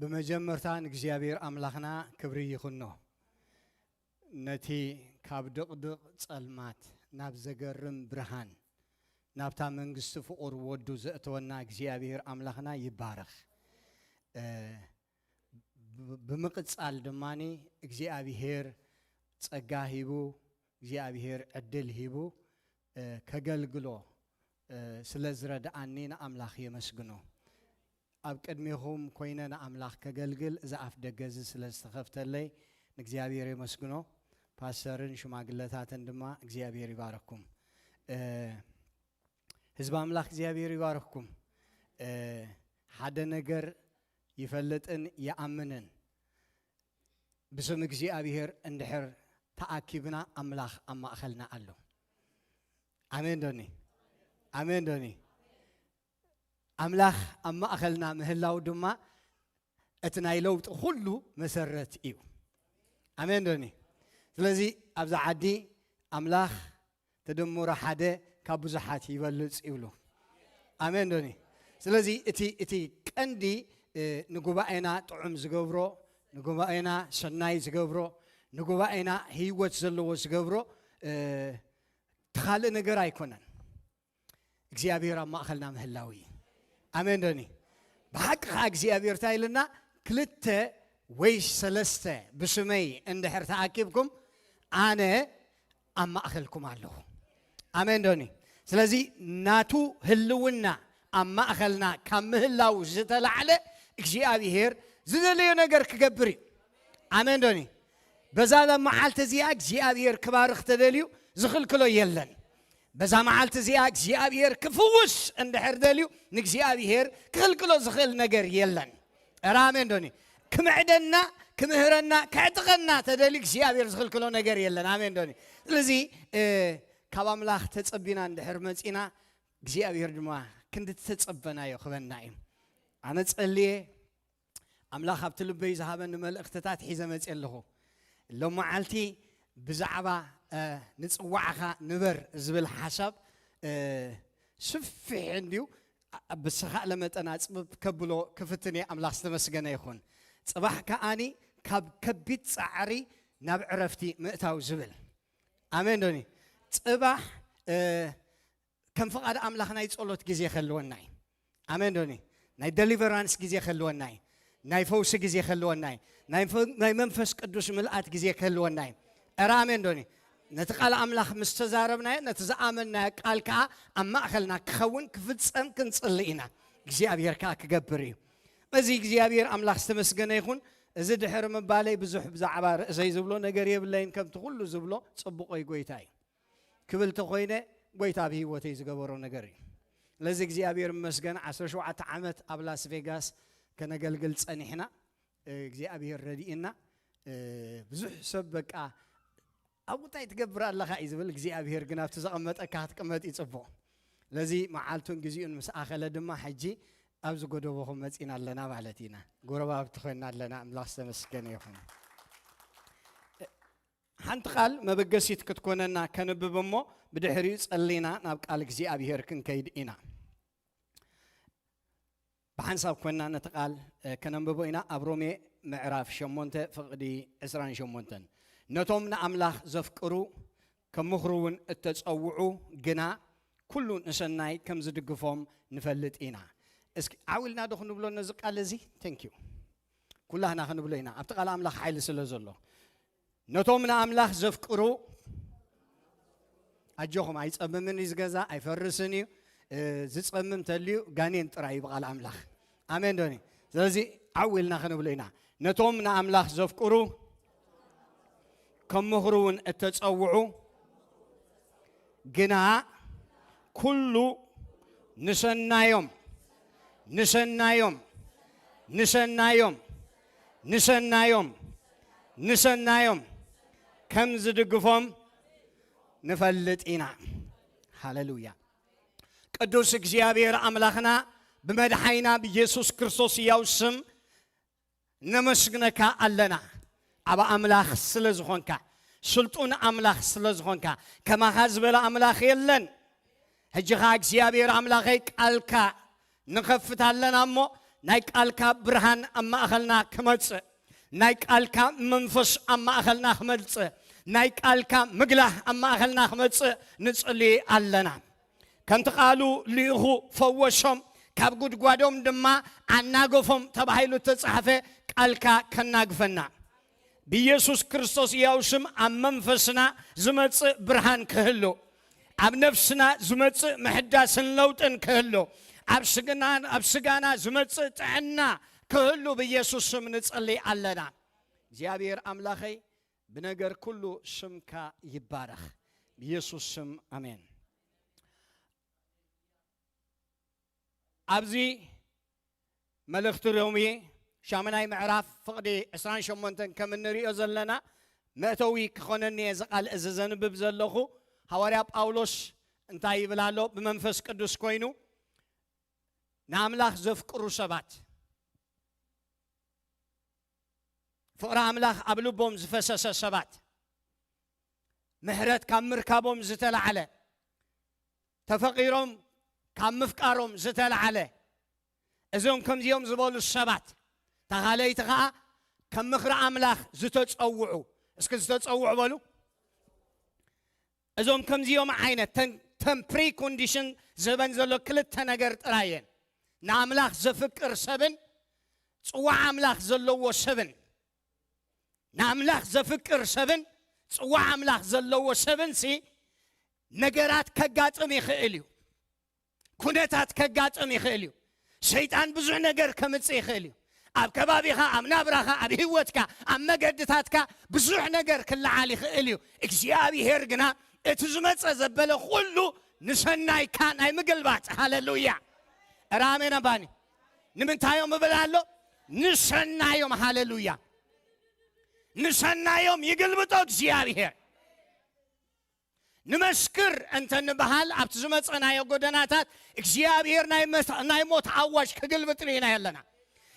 ብመጀመርታ ንእግዚኣብሔር ኣምላኽና ክብሪ ይኹኖ። ነቲ ካብ ድቕድቕ ጸልማት ናብ ዘገርም ብርሃን፣ ናብታ መንግስቲ ፍቑር ወዱ ዘእተወና እግዚኣብሔር ኣምላኽና ይባረኽ። እ፣ ብ-፣ ብምቕጻል ድማኒ እግዚኣብሔር ጸጋ ሂቡ፣ እግዚኣብሔር ዕድል ሂቡ፣ እ፣ ከገልግሎ፣ እ፣ ስለ ዝረድኣኒ ንኣምላኽ የመስግኖ። ኣብ ቅድሜኹም ኮይነ ንኣምላኽ ከገልግል እዚ ኣፍ ደገ እዚ ስለ ዝተኸፍተለይ ንእግዚኣብሔር የመስግኖ። ፓስተርን ሽማግለታትን ድማ እግዚኣብሔር ይባረኩም። እ፣ ህዝቢ ኣምላኽ እግዚኣብሔር ይባረኩም። እ፣ ሓደ ነገር ይፈልጥን ይኣምንን። ብስም እግዚኣብሔር እንድሕር ተኣኪብና ኣምላኽ ኣብ ማእኸልና ኣሎ። ኣሜን ዶኒ? ኣሜን ዶኒ? ኣምላኽ ኣብ ማእኸልና ምህላው ድማ እቲ ናይ ለውጢ ኩሉ መሰረት እዩ። ኣሜን ዶኒ? ስለዚ ኣብዛ ዓዲ ኣምላኽ ተደምሮ ሓደ ካብ ብዙሓት ይበልጽ ይብሉ። ኣሜን ዶኒ? ስለዚ እቲ፣ እቲ ቀንዲ፣ እ፣ ንጉባኤና ጥዑም ዝገብሮ፣ ንጉባኤና ሰናይ ዝገብሮ፣ ንጉባኤና ህይወት ዘለዎ ዝገብሮ፣ እ፣ እቲ ካልእ ነገር ኣይኮነን። እግዚኣብሔር ኣብ ማእኸልና ምህላው እዩ። ኣሜን ዶኒ? ብሓቂ ኸዓ እግዚኣብሔር እንታይ ኢልና? ክልተ ወይ ሰለስተ ብስመይ እንድሕር ተኣኪብኩም ኣነ ኣብ ማእኸልኩም ኣለኹ። ኣሜን ዶኒ? ስለዚ ናቱ ህልውና ኣብ ማእኸልና ካብ ምህላው ዝተላዕለ እግዚኣብሔር ዝደለዮ ነገር ክገብር እዩ። ኣሜን ዶኒ? በዛ መዓልቲ እዚኣ እግዚኣብሔር ክባርኽ ተደልዩ ዝኽልክሎ የለን። በዛ መዓልቲ እዚኣ እግዚኣብሔር ክፍውስ እንድሕር ደልዩ ንእግዚኣብሔር ክኽልክሎ ዝኽእል ነገር የለን። ኧረ ኣሜን ዶኒ? ክምዕደና፣ ክምህረና፣ ከዕጥቐና ተደልዩ እግዚኣብሔር ዝኽልክሎ ነገር የለን። ኣሜን ዶኒ? ስለዚ፣ እ፣ ካብ ኣምላኽ ተጸቢና እንድሕር መጺና እግዚኣብሔር ድማ ክንዲ ተጸበናዮ ክበና እዩ። ኣነ ጸልየ ኣምላኽ ኣብቲ ልበይ ዝሃበኒ መልእኽትታት ሒዘ መፅየ ኣለኹ። ሎም መዓልቲ ብዛዕባ፣ እ፣ ንፅዋዕኻ ንበር ዝብል ሓሳብ፣ እ፣ ስፊሕ እንድዩ። ኣ-፣ ብዝተኻእለ መጠን ኣፅብብ ከብሎ ክፍትን እየ። ኣምላኽ ዝተመስገነ ይኹን። ፅባሕ ከኣኒ ካብ ከቢድ ፃዕሪ ናብ ዕረፍቲ ምእታው ዝብል። ኣሜን ዶኒ? ፅባሕ፣ እ፣ ከም ፍቓድ ኣምላኽ ናይ ጸሎት ግዜ ከልወና እዩ። ኣሜን ዶኒ? ናይ ደሊቨራንስ ግዜ ከልወና እዩ። ናይ ፈውሲ ግዜ ከልወና እዩ። ናይ ፈ-፣ ናይ መንፈስ ቅዱስ ምልኣት ግዜ ከልወና እዩ። ኧረ ኣሜን ዶኒ? ነቲ ቃል ኣምላኽ ምስ ተዛረብናዮ፣ ነቲ ዝኣመንናዮ ቃል ከኣ ኣብ ማእኸልና ክኸውን ክፍጸም ክንጽሊ ኢና። እግዚኣብሔር ከኣ ክገብር እዩ። እዚ እግዚኣብሔር ኣምላኽ ዝተመስገነ ይኹን። እዚ ድሕሪ ምባለይ ብዙሕ ብዛዕባ ርእሰይ ዝብሎ ነገር የብለይን፣ ከምቲ ኩሉ ዝብሎ ጽቡቐይ ጎይታ እዩ። ክብል ተኾይነ፣ ጎይታ ኣብ ህይወተይ ዝገበሮ ነገር እዩ። ስለዚ እግዚኣብሔር ይመስገን፣ ዓሰርተ ሸውዓተ ዓመት ኣብ ላስ ቬጋስ ከነገልግል ጸኒሕና፣ እ፣ እግዚኣብሔር ረድእና፣ እ፣ ብዙሕ ሰብ በቃ ኣብኡ እንታይ ትገብር ኣለኻ እዩ ዝብል፣ እግዚኣብሔር ግን ኣብቲ ዘቐመጠካ ክትቅመጥ እዩ ጽቡቕ። ስለዚ መዓልቱን ግዜኡን ምስ ኣኸለ ድማ ሕጂ ኣብዚ ጎደቦኹም መጺና ኣለና ማለት ኢና። ጎረባብቲ ኮይና ኣለና። ኣምላኽ ዝተመስገነ ይኹን። ሓንቲ ቃል መበገሲት ክትኮነና ከንብብ እሞ ብድሕሪኡ ጸሊና ናብ ቃል እግዚኣብሔር ክንከይድ ኢና። ብሓንሳብ ኮንና ነቲ ቃል፣ እ፣ ከነንብቦ ኢና። ኣብ ሮሜ ምዕራፍ ሸሞንተ ፍቕዲ ዕስራን ሸሞንተን፣ "ነቶም ንኣምላኽ ዘፍቅሩ ከም ምኽሩ እውን እተጸውዑ ግና ኩሉ ንሰናይ ከም ዝድግፎም ንፈልጥ ኢና።" እስኪ ዓው ኢልና ዶ ክንብሎ ነዚ ቃል እዚ? ተንኪዩ። ኩላህና ክንብሎ ኢና። ኣብቲ ቃል ኣምላኽ ሓይሊ ስለ ዘሎ። "ነቶም ንኣምላኽ ዘፍቅሩ"፣ ኣጆኹም፣ ኣይጸምምን እዩ ዝገዛ፣ ኣይፈርስን እዩ። እ፣ ዝጸምም ተልዩ ጋኔን ጥራይ እዩ ብቓል ኣምላኽ። ኣሜን ዶኒ? ስለዚ ዓው ኢልና ክንብሎ ኢና። "ነቶም ንኣምላኽ ዘፍቅሩ ከም ምኽሩ እውን እተጸውዑ ግና ኩሉ ንሰናዮም፣ ንሰናዮም፣ ንሰናዮም፣ ንሰናዮም፣ ንሰናዮም ከም ዝድግፎም ንፈልጥ ኢና።" ሃሌሉያ። ቅዱስ እግዚኣብሔር ኣምላኽና፣ ብመድሓይና ብኢየሱስ ክርስቶስ ሕያው ስም ነመስግነካ ኣለና። ዓቢ ኣምላኽ ስለ ዝኾንካ፣ ስልጡን ኣምላኽ ስለ ዝኾንካ፣ ከማኻ ዝበለ ኣምላኽ የለን። ሕጂ ኸኣ እግዚኣብሔር ኣምላኸይ፣ ቃልካ ንኸፍት ኣለና እሞ፣ ናይ ቃልካ ብርሃን ኣብ ማእኸልና ክመጽእ፣ ናይ ቃልካ መንፈስ ኣብ ማእኸልና ክመጽእ፣ ናይ ቃልካ ምግላህ ኣብ ማእኸልና ክመጽእ ንጽሊ ኣለና። ከምቲ ቃሉ ልኢኹ ፈወሶም፣ ካብ ጉድጓዶም ድማ ኣናገፎም ተባሂሉ እተጻሕፈ ቃልካ ከናግፈና። ብኢየሱስ ክርስቶስ ያው ስም ኣብ መንፈስና ዝመጽእ ብርሃን ክህሉ፣ ኣብ ነፍስና ዝመጽእ ምሕዳስን ለውጥን ክህሉ፣ ኣብ ስግና-፣ ኣብ ስጋና ዝመጽእ ጥዕና ክህሉ ብኢየሱስ ስም ንጸሊ ኣለና። እግዚኣብሔር ኣምላኸይ ብነገር ኩሉ ስምካ ይባረኽ። ብኢየሱስ ስም ኣሜን። ኣብዚ መልእኽቲ ሮሜ ሻምናይ ምዕራፍ ፍቕዲ ዕስራን ሸሞንተን ከም እንሪኦ ዘለና መእተዊ ክኾነኒ እየ እዚ ቃል እዚ ዘንብብ ዘለኹ። ሃዋርያ ጳውሎስ እንታይ ይብል ኣሎ? ብመንፈስ ቅዱስ ኮይኑ ንኣምላኽ ዘፍቅሩ ሰባት፣ ፍቕሪ ኣምላኽ ኣብ ልቦም ዝፈሰሰ ሰባት፣ ምሕረት ካብ ምርካቦም ዝተላዕለ፣ ተፈቒሮም ካብ ምፍቃሮም ዝተላዕለ፣ እዞም ከምዚኦም ዝበሉ ሰባት፣ ተኻለይቲ ኸኣ ከም ምኽሪ ኣምላኽ ዝተጸውዑ፣ እስኪ ዝተጸውዑ በሉ። እዞም ከምዚኦም ዓይነት ተን-፣ ተን ፕሪኮንዲሽን ዝህበን ዘሎ ክልተ ነገር ጥራይ እየን። ንኣምላኽ ዘፍቅር ሰብን ጽዋዕ ኣምላኽ ዘለዎ ሰብን። ንኣምላኽ ዘፍቅር ሰብን ጽዋዕ ኣምላኽ ዘለዎ ሰብን ሲ ነገራት ከጋጥም ይኽእል እዩ። ኩነታት ከጋጥም ይኽእል እዩ። ሰይጣን ብዙሕ ነገር ከምጽእ ይኽእል እዩ። ኣብ ከባቢኻ፣ ኣብ ናብራኻ፣ ኣብ ህይወትካ፣ ኣብ መገድታትካ ብዙሕ ነገር ክለዓል ይኽእል እዩ። እግዚኣብሄር ግና እቲ ዝመጸ ዘበለ ኩሉ ንሰናይካ ናይ ምግልባጥ። ሃሌሉያ። እረ ኣሜን ኣባኒ። ንምንታዮም እብል ኣሎ? ንሰናዮም። ሃሌሉያ። ንሰናዮም ይግልብጦ እግዚኣብሄር። ንመስክር እንተ ንበሃል ኣብቲ ዝመጸናዮ ጎደናታት እግዚኣብሄር ናይ መት-፣ ናይ ሞት ኣዋጅ ክግልብጥ ርኢና ኣለና።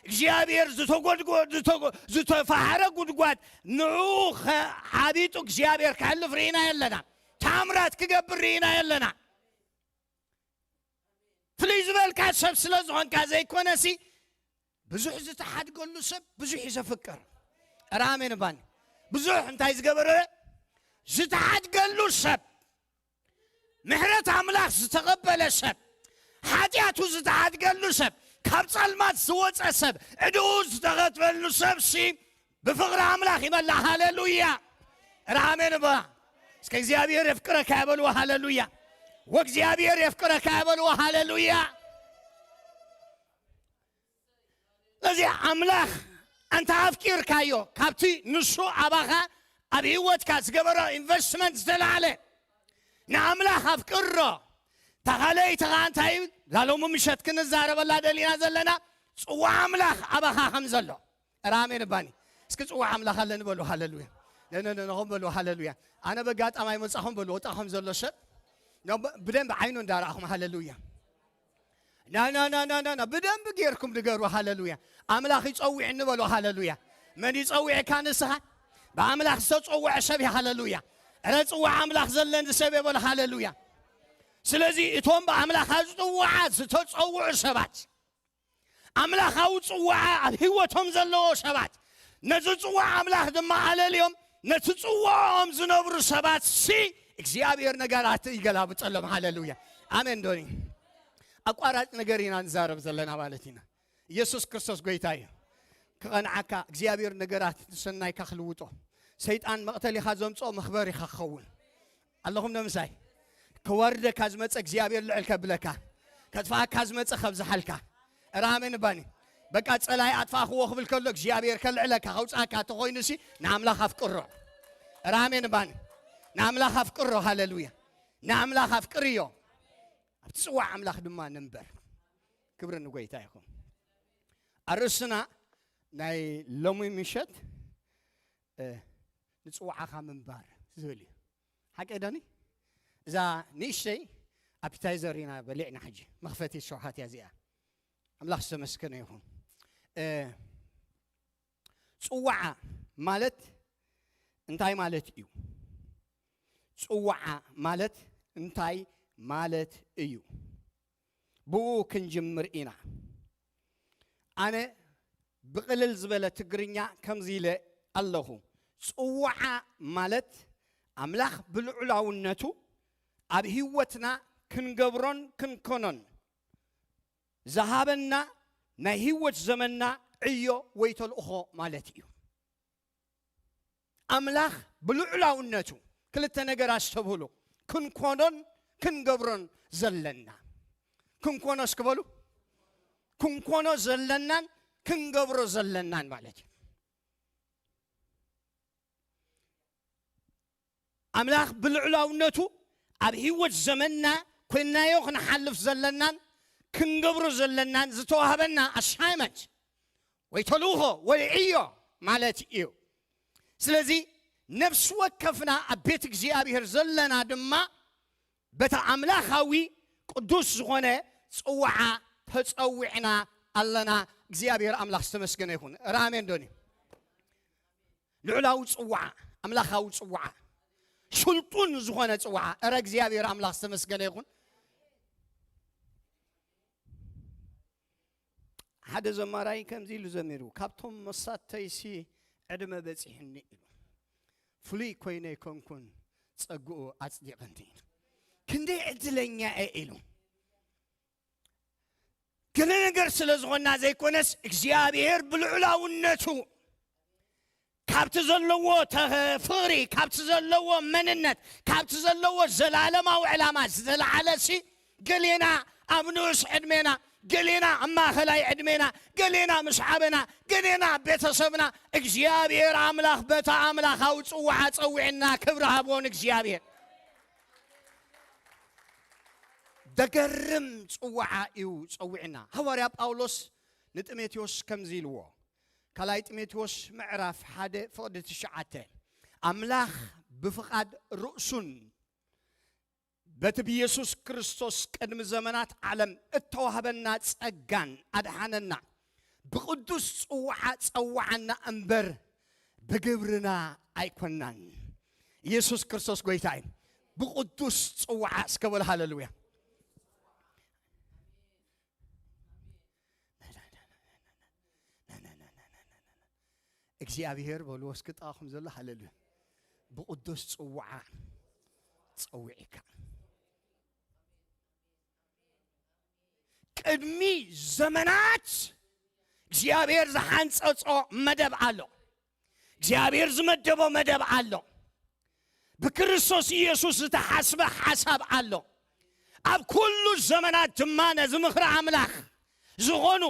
እግዚኣብሄር ዝተጎድጎ-፣ ዝተጎ-፣ ዝተፋሕረ ጉድጓድ ንዕኡ ከ-፣ ዓቢጡ እግዚኣብሄር ከሕልፍ ርኢና ኣለና። ታምራት ክገብር ርኢና ኣለና። ፍልይ ዝበልካ ሰብ ስለ ዝኾንካ ዘይኮነሲ ብዙሕ ዝተሓድገሉ ሰብ ብዙሕ እዩ ዘፍቅር። እረ ኣሜን እባኒ። ብዙሕ እንታይ ዝገበረ? ዝተሓድገሉ ሰብ፣ ምሕረት ኣምላኽ ዝተቐበለ ሰብ፣ ሓጢኣቱ ዝተሓድገሉ ሰብ፣ ካብ ጸልማት ዝወጸ ሰብ፣ ዕድኡ ዝተኸትበሉ ሰብ ሲ ብፍቕሪ ኣምላኽ ይመላእ። ሃሌሉያ። እረ ኣሜን እባ። እስከ እግዚኣብሔር የፍቅረካ ይበልዎ። ሃሌሉያ። ወእግዚኣብሔር የፍቅረካ ይበልዎ። ሃሌሉያ። ስለዚ ኣምላኽ ኣንተ ኣፍቂርካዮ፣ ካብቲ ንሱ ኣባኻ ኣብ ህይወትካ ዝገበሮ ኢንቨስትመንት ዝተላዕለ ንኣምላኽ ኣፍቅሮ። እታ ካልኣይቲ ኸዓ እንታይ እዩ? እዛ ሎሚ ምሸት ክንዛረበላ ደሊና ዘለና ጽዋዕ ኣምላኽ ኣባኻ ከም ዘሎ። እረ ኣሜን እባኒ። እስኪ ጽዋዕ ኣምላኽ ኣለኒ በሉ። ሃሌሉያ። ነነነነኹም በሉ። ሃሌሉያ። ኣነ በጋጣሚ ኣይመጻኹም በሉ። ወጣኹም ዘሎ ሰብ ነ-፣ ብደንብ ዓይኑ እንዳረኣኹም። ሃሌሉያ። ና፣ ና፣ ና፣ ና፣ ና፣ ና፣ ብደንብ ጌርኩም ንገሩ። ሃሌሉያ። ኣምላኽ ይጸውዕኒ በሉ። ሃሌሉያ። መን ይጸውዕካ ንስኻ? ብኣምላኽ ዝተጸውዐ ሰብ እዩ። ሃሌሉያ። እረ ጽዋዕ ኣምላኽ ዘለኒ ሰብ እየ በሉ። ሃሌሉያ። ስለዚ እቶም ብኣምላኽ ዝጽውዓ ዝተጸውዑ ሰባት፣ ኣምላኻዊ ጽዋዓ ኣብ ህይወቶም ዘለዎ ሰባት፣ ነዚ ጽዋዕ ኣምላኽ ድማ ኣለልዮም፣ ነቲ ጽዋኦም ዝነብሩ ሰባት ሲ እግዚኣብሔር ነገራት ይገላብጠሎም። ሃሌሉያ። ኣሜን ዶኒ። ኣቋራጭ ነገር ኢና ንዛረብ ዘለና ማለት ኢና። ኢየሱስ ክርስቶስ ጎይታ እዩ። ክቐንዓካ እግዚኣብሔር ነገራት ንሰናይካ ክልውጦ። ሰይጣን መቕተሊኻ ዘምጽኦ መኽበሪኻ ክኸውን። ኣለኹም ዶ ምሳይ? ከዋርደካ ዝመጸ እግዚኣብሔር ልዕል ከብለካ፣ ከጥፍኣካ ዝመጸ ከብዝሓልካ። እረ ኣሜን እባኒ። በቃ ጸላይ ኣጥፋእክዎ ክብል ከሎ እግዚኣብሔር ከልዕለካ ከውጽኣካ ተኾይኑ ሲ ንኣምላኽ ኣፍቅሮ። እረ ኣሜን እባኒ። ንኣምላኽ ኣፍቅሮ። ሃሌሉያ። ንኣምላኽ ኣፍቅርዮ። ኣብቲ ጽዋዕ ኣምላኽ ድማ ንንበር። ክብሪ ንጎይታ ይኹን። ኣርእስትና ናይ ሎሚ ምሸት፣ እ፣ ንጽዋዓኻ ምንባር ዝብል እዩ። ሓቂ ዶኒ? እዛ ንእሽተይ ኣፒታይዘር ኢና በሊዕና ሕጂ። መኽፈቲ ሸውሃት እያ እዚኣ። ኣምላኽ ዝተመስገነ ይኹን። እ፣ ጽዋዓ ማለት እንታይ ማለት እዩ? ጽዋዓ ማለት እንታይ ማለት እዩ? ብኡ ክንጅምር ኢና። ኣነ ብቕልል ዝበለ ትግርኛ ከምዚ ኢለ ኣለኹ። ጽዋዓ ማለት ኣምላኽ ብልዑላውነቱ ኣብ ህይወትና ክንገብሮን ክንኮኖን ዝሃበና ናይ ህይወት ዘመንና ዕዮ ወይ ተልእኾ ማለት እዩ። ኣምላኽ ብልዑላውነቱ ክልተ ነገር ኣስተብህሉ፣ ክንኮኖን ክንገብሮን ዘለና። ክንኮኖ እስኪ በሉ፣ ክንኮኖ ዘለናን ክንገብሮ ዘለናን ማለት እዩ። ኣምላኽ ብልዑላውነቱ ኣብ ህይወት ዘመንና ኮይናዮ ክንሓልፍ ዘለናን ክንገብሮ ዘለናን ዝተዋህበና ኣሳይመንት ወይ ተልእኾ ወይ ዕዮ ማለት እዩ። ስለዚ ነፍሲ ወከፍና ኣብ ቤት እግዚኣብሔር ዘለና ድማ በታ ኣምላኻዊ ቅዱስ ዝኾነ ጽዋዓ ተጸዊዕና ኣለና። እግዚኣብሔር ኣምላኽ ዝተመስገነ ይኹን። ራሜን ዶኒ ልዑላዊ ጽዋዓ፣ ኣምላኻዊ ጽዋዓ፣ ስልጡን ዝኾነ ጽዋዓ። እረ እግዚኣብሔር ኣምላኽ ዝተመስገነ ይኹን። ሓደ ዘማራይ ከምዚ ኢሉ ዘሚሩ፣ "ካብቶም መሳተይሲ ዕድመ በጺሕኒ" ኢሉ፣ "ፍሉይ ኮይነ ኣይኮንኩን፣ ጸግኡ ኣጽዲቐኒ" ኢሉ። ክንደይ ዕድለኛ እየ ኢሉ። ገለ ነገር ስለ ዝኾንና ዘይኮነስ፣ እግዚኣብሔር ብልዑላውነቱ ካብቲ ዘለዎ ተ-፣ ፍቕሪ፣ ካብቲ ዘለዎ መንነት፣ ካብቲ ዘለዎ ዘላለማዊ ዕላማ ዝተለዓለሲ፣ ገሌና ኣብ ንኡስ ዕድሜና፣ ገሌና ኣብ ማእኸላይ ዕድሜና፣ ገሌና ምስ ዓበና፣ ገሌና ኣብ ቤተሰብና፣ እግዚኣብሔር ኣምላኽ በታ ኣምላኻዊ ጽዋዓ ጸዊዕና። ክብሪ ሃብዎ ንእግዚኣብሔር። ደገርም ጽዋዓ እዩ ጸዊዕና። ሃዋርያ ጳውሎስ ንጢሞቴዎስ ከምዚ ኢልዎ፣ ካልኣይ ጢሞቴዎስ ምዕራፍ ሓደ ፍቕዲ ትሽዓተ፣ ኣምላኽ ብፍቓድ ርእሱን በቲ ብየሱስ ክርስቶስ ቅድሚ ዘመናት ዓለም እተዋህበና ጸጋን ኣድሓነና፣ ብቕዱስ ጽዋዓ ጸዋዓና እምበር ብግብርና ኣይኮናን። ኢየሱስ ክርስቶስ ጎይታ እዩ። ብቕዱስ ጽዋዓ እስከ በሉ ሃሌሉያ። እግዚኣብሔር በልዎ እስኪ ጥቓኹም ዘሎ ሃሌሉያ። ብቕዱስ ጽዋዓ ጸዊዕካ። ቅድሚ ዘመናት እግዚኣብሔር ዝሓንጸጾ መደብ ኣሎ። እግዚኣብሔር ዝመደቦ መደብ ኣሎ። ብክርስቶስ ኢየሱስ ዝተሓስበ ሓሳብ ኣሎ። ኣብ ኩሉ ዘመናት ድማ ነዚ ምኽሪ ኣምላኽ ዝኾኑ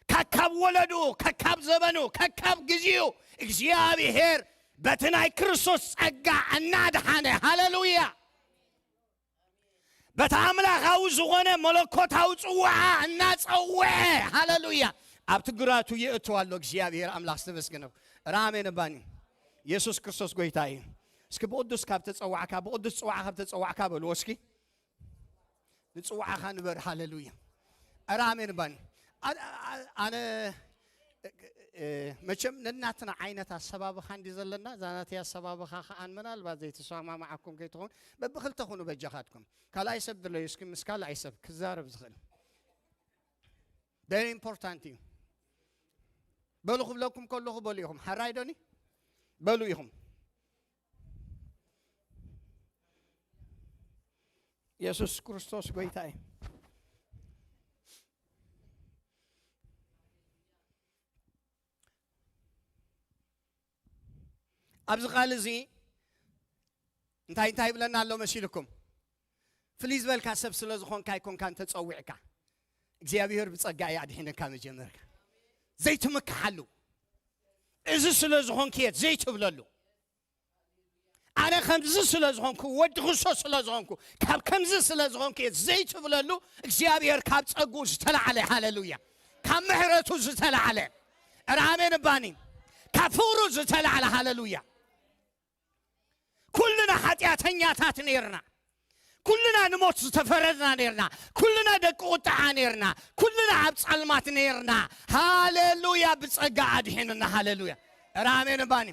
ከካብ ወለዱ፣ ከካብ ዘበኑ፣ ከካብ ግዜኡ እግዚኣብሔር በቲ ናይ ክርስቶስ ጸጋ እናድሓነ፣ ሃሌሉያ፣ በቲ ኣምላኻዊ ዝኾነ መለኮታዊ ጽዋዓ እናጸውዐ፣ ሃሌሉያ፣ ኣብቲ ግራቱ የእቱ ኣሎ። እግዚኣብሔር ኣምላኽ ዝተመስገነ። ራሜን ባኒ። ኢየሱስ ክርስቶስ ጎይታ እዩ። እስኪ ብቕዱስ ካብ ተጸዋዕካ፣ ብቕዱስ ጽዋዓ ካብ ተጸዋዕካ በልዎ እስኪ። ንጽዋዓኻ ንበር። ሃሌሉያ። ኧረ ኣሜን ባኒ። ኣ-፣ ኣ-፣ ኣነ፣ እ፣ መቸም ነናትና ዓይነት ኣሰባብኻ እንዲ ዘለና፣ እዛ ናተይ ኣሰባብኻ ኸኣን ምናልባት ዘይተሰማማዓኩም ከይትኸውን፣ በብኽልተ ኹኑ በጃኻትኩም። ካልኣይ ሰብ ድለዩ እስኪ ምስ ካልኣይ ሰብ ክዛረብ ዝኽእል። Very important እዩ። በሉ ክብለኩም ከለኹ በሉ ኢኹም። ሓራይ ዶኒ? በሉ ኢኹም። የሱስ ክርስቶስ ጎይታ እዩ። ኣብዚ ቃል እዚ እንታይ እንታይ ይብለና ኣሎ መሲልኩም? ፍልይ ዝበልካ ሰብ ስለ ዝኾንካ ኣይኮንካን ተጸዊዕካ። እግዚኣብሔር ብጸጋ እዩ ኣድሒነካ መጀመርካ። ዘይትምክሓሉ። እዚ ስለ ዝኾንክ እየ ዘይትብለሉ። ኣነ ከምዚ ስለ ዝኾንኩ፣ ወዲ ክርስቶስ ስለ ዝኾንኩ፣ ካብ ከምዚ ስለ ዝኾንኩ እየ ዘይትብለሉ። እግዚኣብሔር ካብ ጸግኡ ዝተላዕለ፣ ሃሌሉያ፣ ካብ ምሕረቱ ዝተላዕለ፣ ኧረ ኣሜን እባኒ፣ ካብ ፍቕሩ ዝተላዕለ፣ ሃሌሉያ። ኩልና ሓጢኣተኛታት ነይርና። ኩልና ንሞት ዝተፈረድና ነይርና። ኩልና ደቂ ቁጥዓ ነይርና። ኩልና ኣብ ጸልማት ነይርና። ሃሌሉያ፣ ብጸጋ ኣድሒኑና። ሃሌሉያ። ኧረ ኣሜን እባኒ።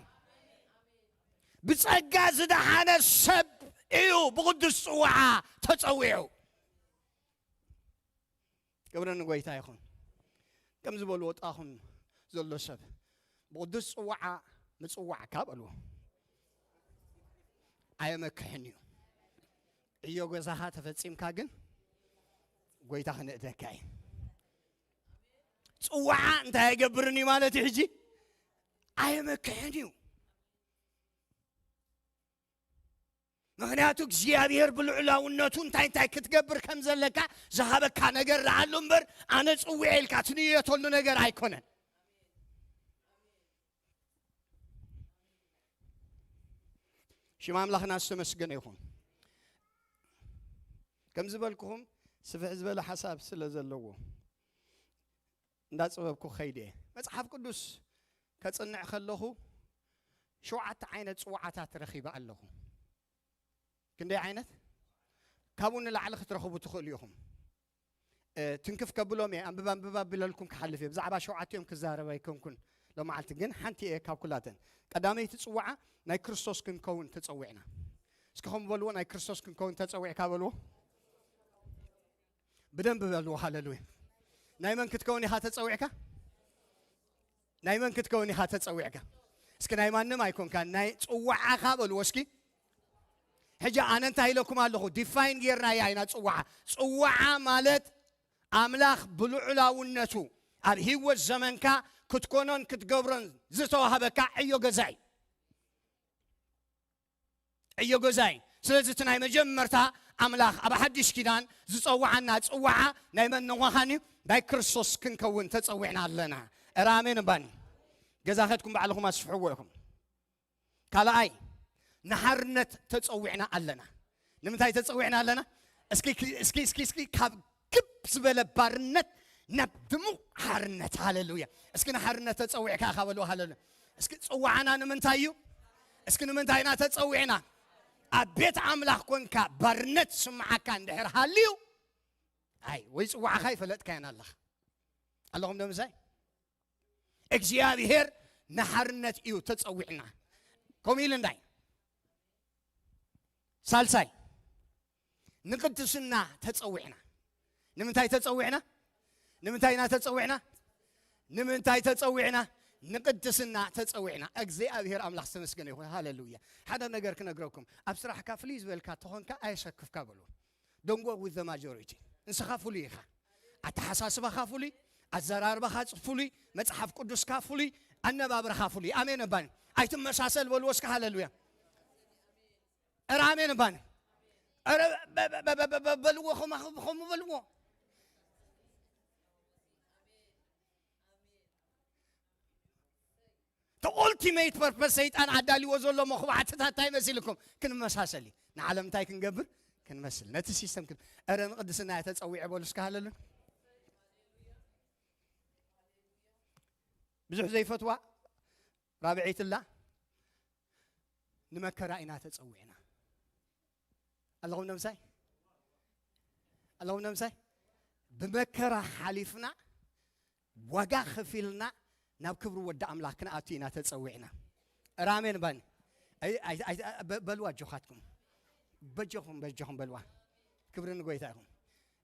ብጸጋ ዝደሓነ ሰብ እዩ ብቕዱስ ጽዋዓ ተጸዊዑ። ክብሪ ንጎይታ ይኹን። ከም ዝበልዎ ጥቓኹም ዘሎ ሰብ ብቕዱስ ጽዋዓ ምጽዋዕካ በልዎ። ኣየመክሕን እዩ። ዕዮ ገዛኻ ተፈጺምካ ግን ጎይታ ክንእደካ እዩ። ጽዋዓ እንታይ ኣይገብርን እዩ ማለት እዩ? ሕጂ ኣየመክሕን እዩ። ምኽንያቱ እግዚኣብሔር ብልዑላውነቱ እንታይ እንታይ ክትገብር ከም ዘለካ ዝሃበካ ነገር ረኣሉ እምበር፣ ኣነ ጽውዐ ኢልካ ትንየተሉ ነገር ኣይኮነን። ሽም ኣምላኽና ዝተመስገነ ይኹን። ከም ዝበልኩኹም ስፍሕ ዝበለ ሓሳብ ስለ ዘለዎ እንዳጸበብኩ ኸይደ እየ። መጽሓፍ ቅዱስ ከጽንዕ ከለኹ ሸውዓተ ዓይነት ጽዋዓታት ረኺበ ኣለኹ። ክንደይ ዓይነት? ካብኡ ንላዕሊ ክትረኽቡ ትኽእሉ ኢኹም። እ፣ ትንክፍ ከብሎም እየ፣ ኣንብባ ኣንብባ ብለልኩም ክሓልፍ እየ። ብዛዕባ ሸውዓቲኦም ክዛረብ ኣይኮንኩን ሎመዓልቲ፣ ግን ሓንቲ እየ ካብ ኩላተን። ቀዳመይቲ ጽዋዓ ናይ ክርስቶስ ክንከውን ተጸዊዕና። እስኪ ከም በልዎ፣ ናይ ክርስቶስ ክንከውን ተጸዊዕካ በልዎ። ብደንብ በልዎ፣ ሃለሉያ። ናይ መን ክትከውን ኢኻ ተጸዊዕካ? ናይ መን ክትከውን ኢኻ ተጸዊዕካ? እስኪ ናይ ማንም ኣይኮንካ፣ ናይ ጽዋዓኻ በልዎ እስኪ። ሕጂ ኣነ እንታይ ኢለኩም ኣለኹ? ዲፋይን ጌርናያ ኢና ጽዋዓ። ጽዋዓ ማለት ኣምላኽ ብልዑላውነቱ ኣብ ህይወት ዘመንካ ክትኮኖን ክትገብሮን ዝተዋህበካ ዕዮ ገዛ እዩ። ዕዮ ገዛ እዩ። ስለዚ እቲ ናይ መጀመርታ ኣምላኽ ኣብ ሓድሽ ኪዳን ዝጸውዓና ጽዋዓ ናይ መን ንምዃን እዩ? ናይ ክርስቶስ ክንከውን ተጸዊዕና ኣለና። እረ ኣሜን እባኒ። ገዛ ኸድኩም ባዕልኹም ኣስፍሕዎ ኢኹም። ካልኣይ፣ ንሓርነት ተጸዊዕና ኣለና። ንምንታይ ተጸዊዕና ኣለና? እስኪ፣ እስኪ፣ እስኪ፣ እስኪ ካብ ግብ ዝበለ ባርነት ናብ ድሙቕ ሓርነት። ሃለሉያ። እስኪ ንሓርነት ተጸዊዕካ ኢኻ በልዎ። ሃለሉያ። እስኪ ጽዋዕና ንምንታይ እዩ? እስኪ ንምንታይ ኢና ተጸዊዕና? ኣብ ቤት ኣምላኽ ኮንካ ባርነት ስምዓካ እንድሕር ሃልዩ፣ ኣይ፣ ወይ ጽዋዕኻ ይፈለጥካያን ኣለኻ። ኣለኹም ዶ ምሳይ? እግዚኣብሔር ንሓርነት እዩ ተጸዊዕና። ከምኡ ኢሉ እንታይ? ሳልሳይ፣ ንቅድስና ተጸዊዕና። ንምንታይ ተጸዊዕና? ንምንታይ ኢና ተጸዊዕና? ንምንታይ ተጸዊዕና? ንቅድስና ተጸዊዕና። እግዚኣብሔር ኣምላኽ ዝተመስገነ ይኹን። ሃሌሉያ። ሓደ ነገር ክነግረኩም። ኣብ ስራሕካ ፍልይ ዝበልካ ተኾንካ ኣየሰክፍካ በሉ። Don't go with the majority። ንስኻ ፍሉይ ኢኻ። ኣተሓሳስባኻ ፍሉይ፣ ኣዘራርባኻ ፍሉይ፣ መጽሓፍ ቅዱስካ ፍሉይ፣ ኣነባብራኻ ፍሉይ። ኣሜን እባኒ። ኣይትመሳሰል በልዎ እስከ ሃሌሉያ። ኧረ ኣሜን እባኒ። ኧረ በ-፣ በ-፣ በ-፣ በ-፣ በ-፣ በልዎ፣ ኸማ-፣ ኸሙ በልዎ። The ultimate purpose ሰይጣን ኣዳልዎ ዘሎ መኹባዕትታት እንታይ መሲልኩም? ክንመሳሰል እዩ። ንዓለም እንታይ ክንገብር? ክንመስል። ነቲ ሲስተም ክን-፣ ኧረ ንቅድስና እያ ተጸዊዐ በሉ እስከ ሃለሉን። ብዙሕ ዘይፈትዋ ራብዐይትላ ንመከራ ኢና ተጸዊዕና። ኣለኹም ነምሳይ? ኣለኹም ነምሳይ? ብመከራ ሓሊፍና፣ ዋጋ ከፊልና ናብ ክብሪ ወዲ ኣምላኽ ክንኣቱ ኢና ተጸዊዕና። ኧረ ኣሜን ባኒ። ኣይ-፣ ኣይ-፣ ኣይ-፣ በ-፣ በልዋ ኣጆኻትኩም። በጀኹም፣ በጀኹም በልዋ። ክብሪ ንጎይታ ይኹን።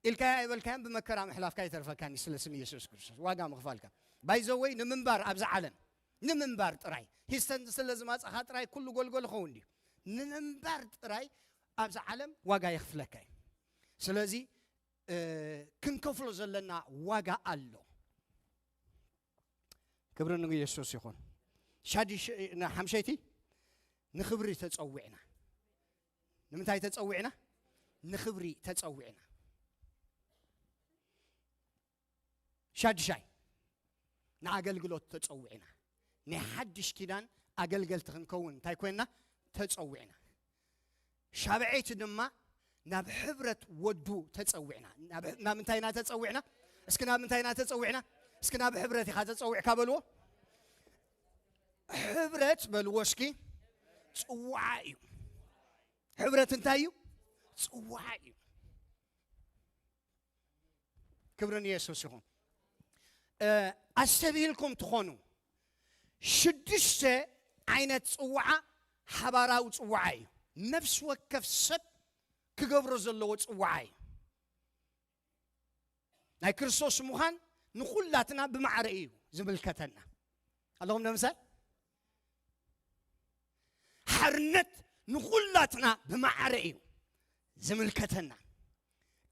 ኢልካያ ኣይበልካያን ብመከራ ምሕላፍካ ይተርፈካኒ ስለ ስም ኢየሱስ ክርስቶስ። ዋጋ ምኽፋልካ። ባይዘወይ ንምንባር ኣብዛ ዓለም። ንምንባር ጥራይ። ሂስተን ስለ ዝማጻኻ ጥራይ ኩሉ ጎልጎል ኸውን ድዩ? ንምንባር ጥራይ ኣብዛ ዓለም ዋጋ የኽፍለካ እዩ። ስለዚ፣ እ፣ ክንከፍሎ ዘለና ዋጋ ኣሎ። ክብሪ ንየሱስ ይኹን። ሻድሽ-፣ ን-፣ ሓምሸይቲ ንኽብሪ ተጸዊዕና። ንምንታይ ተጸዊዕና? ንኽብሪ ተጸዊዕና። ሻድሻይ ንኣገልግሎት ተጸዊዕና። ናይ ሓድሽ ኪዳን ኣገልገልቲ ክንከውን እንታይ ኮይንና? ተጸዊዕና። ሻብዐይቲ ድማ ናብ ሕብረት ወዱ ተጸዊዕና። ናብ፣ ናብ ምንታይ ኢና ተጸዊዕና? እስኪ ናብ ምንታይ ኢና ተጸዊዕና? እስኪ ናብ ሕብረት ኢኻ ተጸዊዕካ በልዎ። ሕብረት በልዎ እስኪ። ጽዋዓ እዩ። ሕብረት እንታይ እዩ? ጽዋዓ እዩ። ክብሪ ንየሱስ ይኹን። እ፣ ኣስተብሂልኩም ትኾኑ፣ ሽዱሽተ ዓይነት ጽዋዓ ሓባራዊ ጽዋዓ እዩ። ነፍሲ ወከፍ ሰብ ክገብሮ ዘለዎ ጽዋዓ እዩ። ናይ ክርስቶስ ምዃን፣ ንኹላትና ብማዕረ እዩ ዝምልከተና። ኣለኹም ዶ ምሳይ? ሓርነት ንኹላትና ብማዕረ እዩ ዝምልከተና።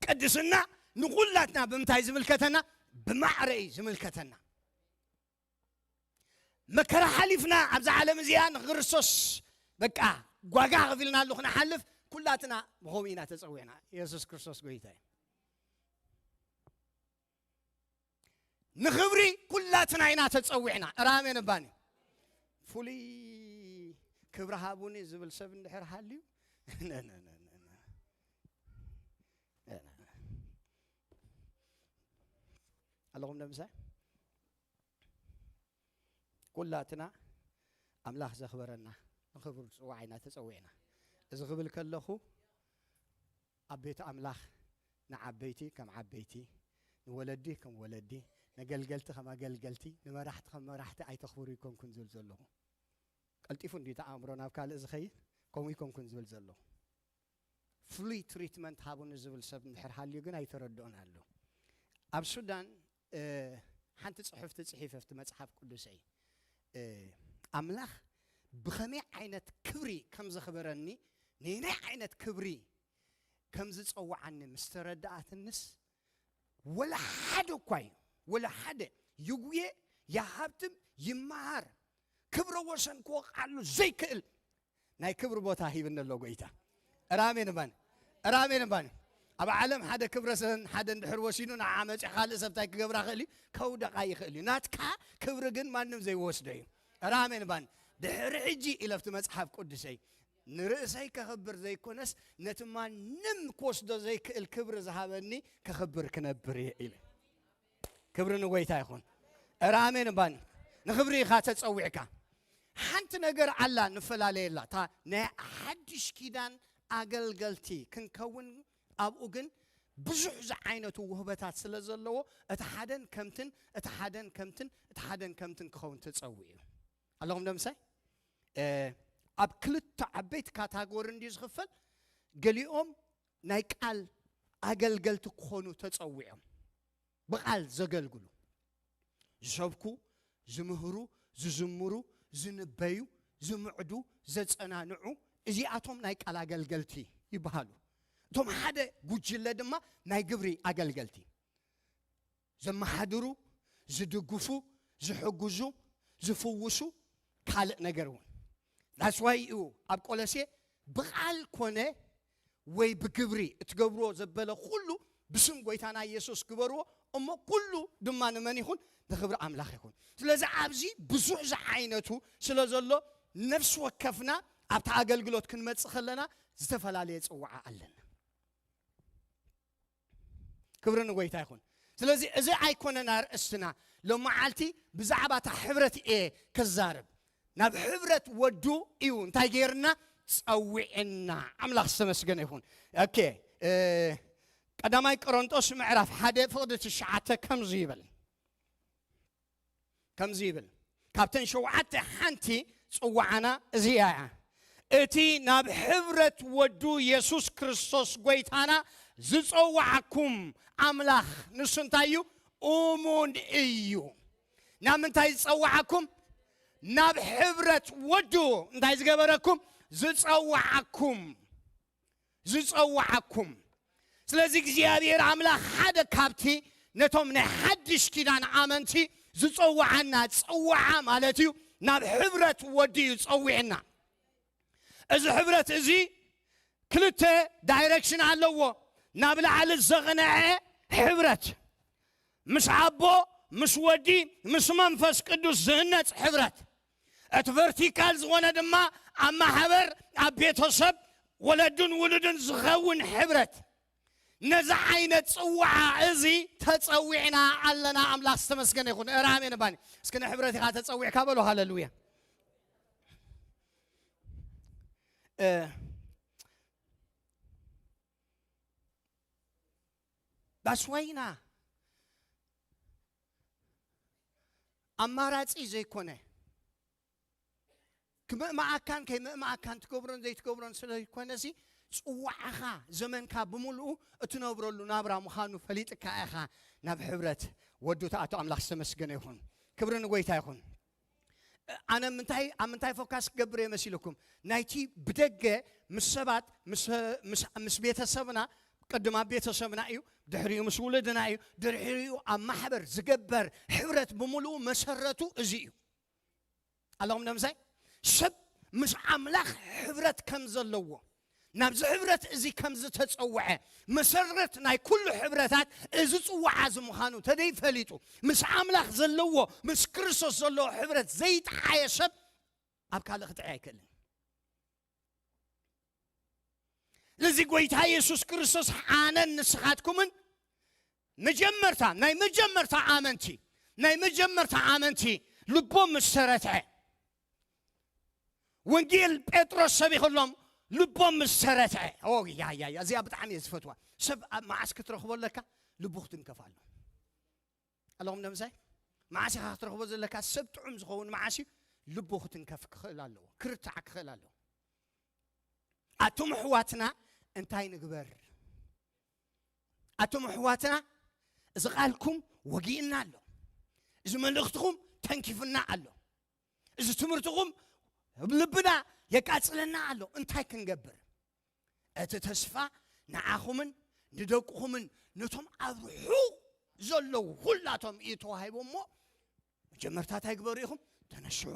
ቅድስና ንኹላትና ብምንታይ ዝምልከተና? ብማዕረ እዩ ዝምልከተና። መከራ ሓሊፍና ኣብዛ ዓለም እዚኣ ንክርስቶስ በቃ ዋጋ ከፊልናሉ ክንሓልፍ ኩላትና ብኸምኡ ኢና ተጸዊዕና። የሱስ ክርስቶስ ጎይታ እዩ። ንኽብሪ ኩላትና ኢና ተጸዊዕና። እራሜን እባኒ ፍሉይ ክብሪ ሃቡኒ ዝብል ሰብ እንድሕር ሃልዩ፣ ነ- ነ- ነ- ነ- ነ- ኣለኹም ዶ ምሳይ? ኩላትና ኣምላኽ ዘኽበረና ንኽብሩ ዝጽዋዕ ኢና ተጸዊዕና። እዚ ክብል ከለኹ ኣብ ቤት ኣምላኽ ንዓበይቲ ከም ዓበይቲ፣ ንወለዲ ከም ወለዲ፣ ነገልገልቲ ከም ኣገልገልቲ፣ ንመራሕቲ ከም መራሕቲ ኣይተኽብሩ ይኮንኩን ዝብል ዘለኹ። ቀልጢፉ እንዲ ተኣምሮ ናብ ካልእ ዝኸይድ ከምኡ ይኮንኩን ዝብል ዘለኹ። ፍሉይ ትሪትመንት ሃቡኒ ዝብል ሰብ እንድሕር ሃልዩ ግን ኣይተረድኦን ኣሎ። ኣብ ሱዳን ሓንቲ ጽሑፍቲ ጽሒፈ ኣብቲ መጽሓፍ ቅዱሰይ ኣምላኽ ብኸመይ ዓይነት ክብሪ ከም ዘኽበረኒ፣ ነየናይ ዓይነት ክብሪ ከም ዝጸውዓኒ ምስ ተረድኣትንስ፣ ወላ ሓደ እኳ እዩ፣ ወላ ሓደ ይጉየ፣ ይሃብትም፣ ይመሃር፣ ክብረ ወሰን ክወቕዓሉ ዘይክእል ናይ ክብሪ ቦታ ሂብኒ ኣሎ ጎይታ። ራሜን እባን ራሜን እባን ኣብ ዓለም ሓደ ክብረ ሰን ሓደ እንድሕር ወሲኑ ንዓ መፂ ካልእ ሰብታይ ክገብራ ክእል እዩ፣ ከውደቃ ይኽእል እዩ። ናትካ ክብሪ ግን ማንም ዘይወስዶ እዩ። ራሜን እባን ድሕሪ ሕጂ ኢለፍቲ መፅሓፍ ቅዱሰይ ንርእሰይ ከኽብር ዘይኮነስ ነቲ ማንም ክወስዶ ዘይክእል ክብሪ ዝሃበኒ ከኽብር ክነብር እየ ኢለ። ክብሪ ንጎይታ ይኹን። ራሜን እባን ንኽብሪ ኢኻ ተጸዊዕካ። ሓንቲ ነገር ኣላ ንፈላለየላ። እታ ናይ ሓድሽ ኪዳን ኣገልገልቲ ክንከውን ኣብኡ ግን ብዙሕ ዝዓይነቱ ውህበታት ስለ ዘለዎ እቲ ሓደን ከምትን እቲ ሓደን ከምትን እቲ ሓደን ከምትን ክኸውን ተጸዊዑ። ኣለኹም ዶ ምሳይ? ኣብ ክልተ ዓበይቲ ካታጎሪ እንድዩ ዝኽፈል። ገሊኦም ናይ ቃል ኣገልገልቲ ክኾኑ ተጸዊዖም። ብቓል ዘገልግሉ፣ ዝሰብኩ፣ ዝምህሩ፣ ዝዝምሩ፣ ዝንበዩ፣ ዝምዕዱ፣ ዘጸናንዑ፣ እዚኣቶም ናይ ቃል ኣገልገልቲ ይበሃሉ። እቶም ሓደ ጉጅለ ድማ ናይ ግብሪ ኣገልገልቲ፣ ዘመሓድሩ፣ ዝድግፉ፣ ዝሕግዙ፣ ዝፍውሱ፣ ካልእ ነገር እውን። ዳስዋይ እዩ ኣብ ቆለሴ ብቓል ኮነ ወይ ብግብሪ እትገብርዎ ዘበለ ኩሉ ብስም ጎይታና ኢየሱስ ግበርዎ፣ እሞ ኩሉ ድማ ንመን ይኹን? ንኽብሪ ኣምላኽ ይኹን። ስለዚ ኣብዚ ብዙሕ ዝዓይነቱ ስለ ዘሎ ነፍሲ ወከፍና ኣብቲ ኣገልግሎት ክንመጽእ ከለና ዝተፈላለየ ጽዋዓ ኣለና። ክብሪ ንጎይታ ይኹን። ስለዚ እዚ ኣይኮነን ኣርእስትና። ሎመዓልቲ ብዛዕባ እታ ሕብረት እየ ክዛረብ። ናብ ሕብረት ወዱ እዩ እንታይ ገይርና? ጸዊዕና። ኣምላኽ ዝተመስገነ ይኹን። ኦኬ፣ ቀዳማይ ቆሮንጦስ ምዕራፍ ሓደ ፍቕዲ ትሽዓተ ከምዚ ይብል። ከምዚ ይብል፣ ካብተን ሸውዓተ ሓንቲ ጽዋዓና እዚኣ እያ። እቲ ናብ ሕብረት ወዱ የሱስ ክርስቶስ ጎይታና ዝጸዋዓኩም ኣምላኽ ንሱ እንታይ እዩ? እሙን እዩ። ናብ ምንታይ ዝጸዋዓኩም? ናብ ሕብረት ወዱ እንታይ ዝገበረኩም? ዝጸዋዓኩም። ዝጸዋዓኩም። ስለዚ እግዚኣብሔር ኣምላኽ ሓደ ካብቲ ነቶም ናይ ሓድሽ ኪዳን ኣመንቲ ዝጸዋዓና ጽዋዓ ማለት እዩ። ናብ ሕብረት ወዲ እዩ ጸዊዕና። እዚ ሕብረት እዚ ክልተ ዳይሬክሽን ኣለዎ። ናብ ላዕሊ ዘቕነዐ ሕብረት ምስ ኣቦ ምስ ወዲ ምስ መንፈስ ቅዱስ ዝህነጽ ሕብረት። እቲ ቨርቲካል ዝኾነ ድማ ኣብ ማሕበር ኣብ ቤተሰብ ወለዱን ውሉድን ዝኸውን ሕብረት። ነዚ ዓይነት ጽዋዓ እዚ ተጸዊዕና ኣለና። ኣምላኽ ዝተመስገነ ይኹን። ራሜን ባኒ እስኪ ንሕብረት ኢኻ ተጸዊዕካ በሉ። ሃለሉያ። ባስዋይና ኣማራጺ ዘይኮነ ክምእማኣካን ከይምእማኣካን ትገብሮን ዘይትገብሮን ስለ ዘይኮነሲ ጽዋዕኻ ዘመንካ ብምልኡ እትነብረሉ ናብራ ምዃኑ ፈሊጥካ ኢኻ ናብ ሕብረት ወዱ ተኣቶ ኣምላኽ ዝተመስገነ ይኹን። ክብሪ ንጎይታ ይኹን። ኣነ ምንታይ ኣብ ምንታይ ፎካስ ክገብር እየ መሲልኩም? ናይቲ ብደገ ምስ ሰባት ምስ- ምስ- ምስ ቤተሰብና፣ ቅድም ኣብ ቤተሰብና እዩ፣ ድሕሪኡ ምስ ውልድና እዩ፣ ድሕሪኡ ኣብ ማሕበር ዝገበር ሕብረት ብምሉኡ መሰረቱ እዚ እዩ። ኣለኹም ዶ ምሳይ? ሰብ ምስ ኣምላኽ ሕብረት ከም ዘለዎ፣ ናብዚ ሕብረት እዚ ከም ዝተጸውዐ፣ መሰረት ናይ ኩሉ ሕብረታት እዚ ጽዋዓ እዚ ምዃኑ ተደይ ፈሊጡ፣ ምስ ኣምላኽ ዘለዎ፣ ምስ ክርስቶስ ዘለዎ ሕብረት ዘይጠዓየ ሰብ ኣብ ካልእ ክጥዕይ ኣይክእልን። ስለዚ ጎይታ የሱስ ክርስቶስ ኣነን ንስኻትኩምን መጀመርታ ናይ መጀመርታ ኣመንቲ ናይ መጀመርታ ኣመንቲ ልቦም ምስ ተረትዐ፣ ወንጌል ጴጥሮስ ሰቢኽሎም ልቦም ምስ ተረትዐ። ኦ ያ ያ ያ እዚኣ ብጣዕሚ እየ ዝፈትዋ። ሰብ ኣብ መዓስ ክትረኽቦ ኣለካ? ልቡ ክትንከፍ ኣሎ። ኣለኹም ዶ ምሳይ? መዓስ ኢኻ ክትረኽቦ ዘለካ? ሰብ ጥዑም ዝኸውን መዓስ እዩ? ልቡ ክትንከፍ ክኽእል ኣለዎ፣ ክርታዕ ክኽእል ኣለዎ። ኣቶም ኣሕዋትና እንታይ ንግበር? ኣቶም ኣሕዋትና እዚ ቃልኩም ወጊእና ኣሎ፣ እዚ መልእኽትኹም ተንኪፍና ኣሎ፣ እዚ ትምህርትኹም ኣብ ልብና የቃጽለና ኣሎ። እንታይ ክንገብር? እቲ ተስፋ ንዓኹምን ንደቅኹምን ነቶም ኣብ ርሑቕ ዘለዉ ኩላቶም እዩ ተዋሂቡ። እሞ መጀመርታ እንታይ ግበሩ ኢኹም? ተነስሑ፣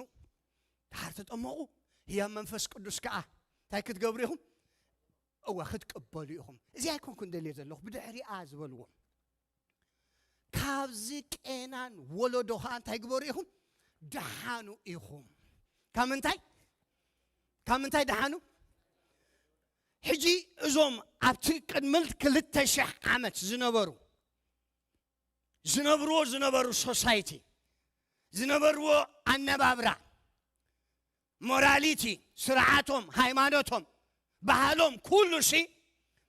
ደሓር ተጠመቑ። ህያብ መንፈስ ቅዱስ ከኣ እንታይ ክትገብሩ ኢኹም? እወ ክትቅበሉ ኢኹም። እዚ ኣይኮንኩን ደልየ ዘለኹ፣ ብድሕሪኣ ዝበልዎም። ካብዚ ቄናን ወለዶ ኸዓ እንታይ ግበሩ ኢኹም? ደሓኑ ኢኹም። ካብ ምንታይ? ካብ ምንታይ ደሓኑ? ሕጂ እዞም ኣብቲ ቅድሚ ክልተ ሽሕ ዓመት ዝነበሩ ዝነብርዎ ዝነበሩ ሶሳይቲ ዝነበርዎ ኣነባብራ፣ ሞራሊቲ፣ ስርዓቶም፣ ሃይማኖቶም፣ ባህሎም ኩሉ ሲ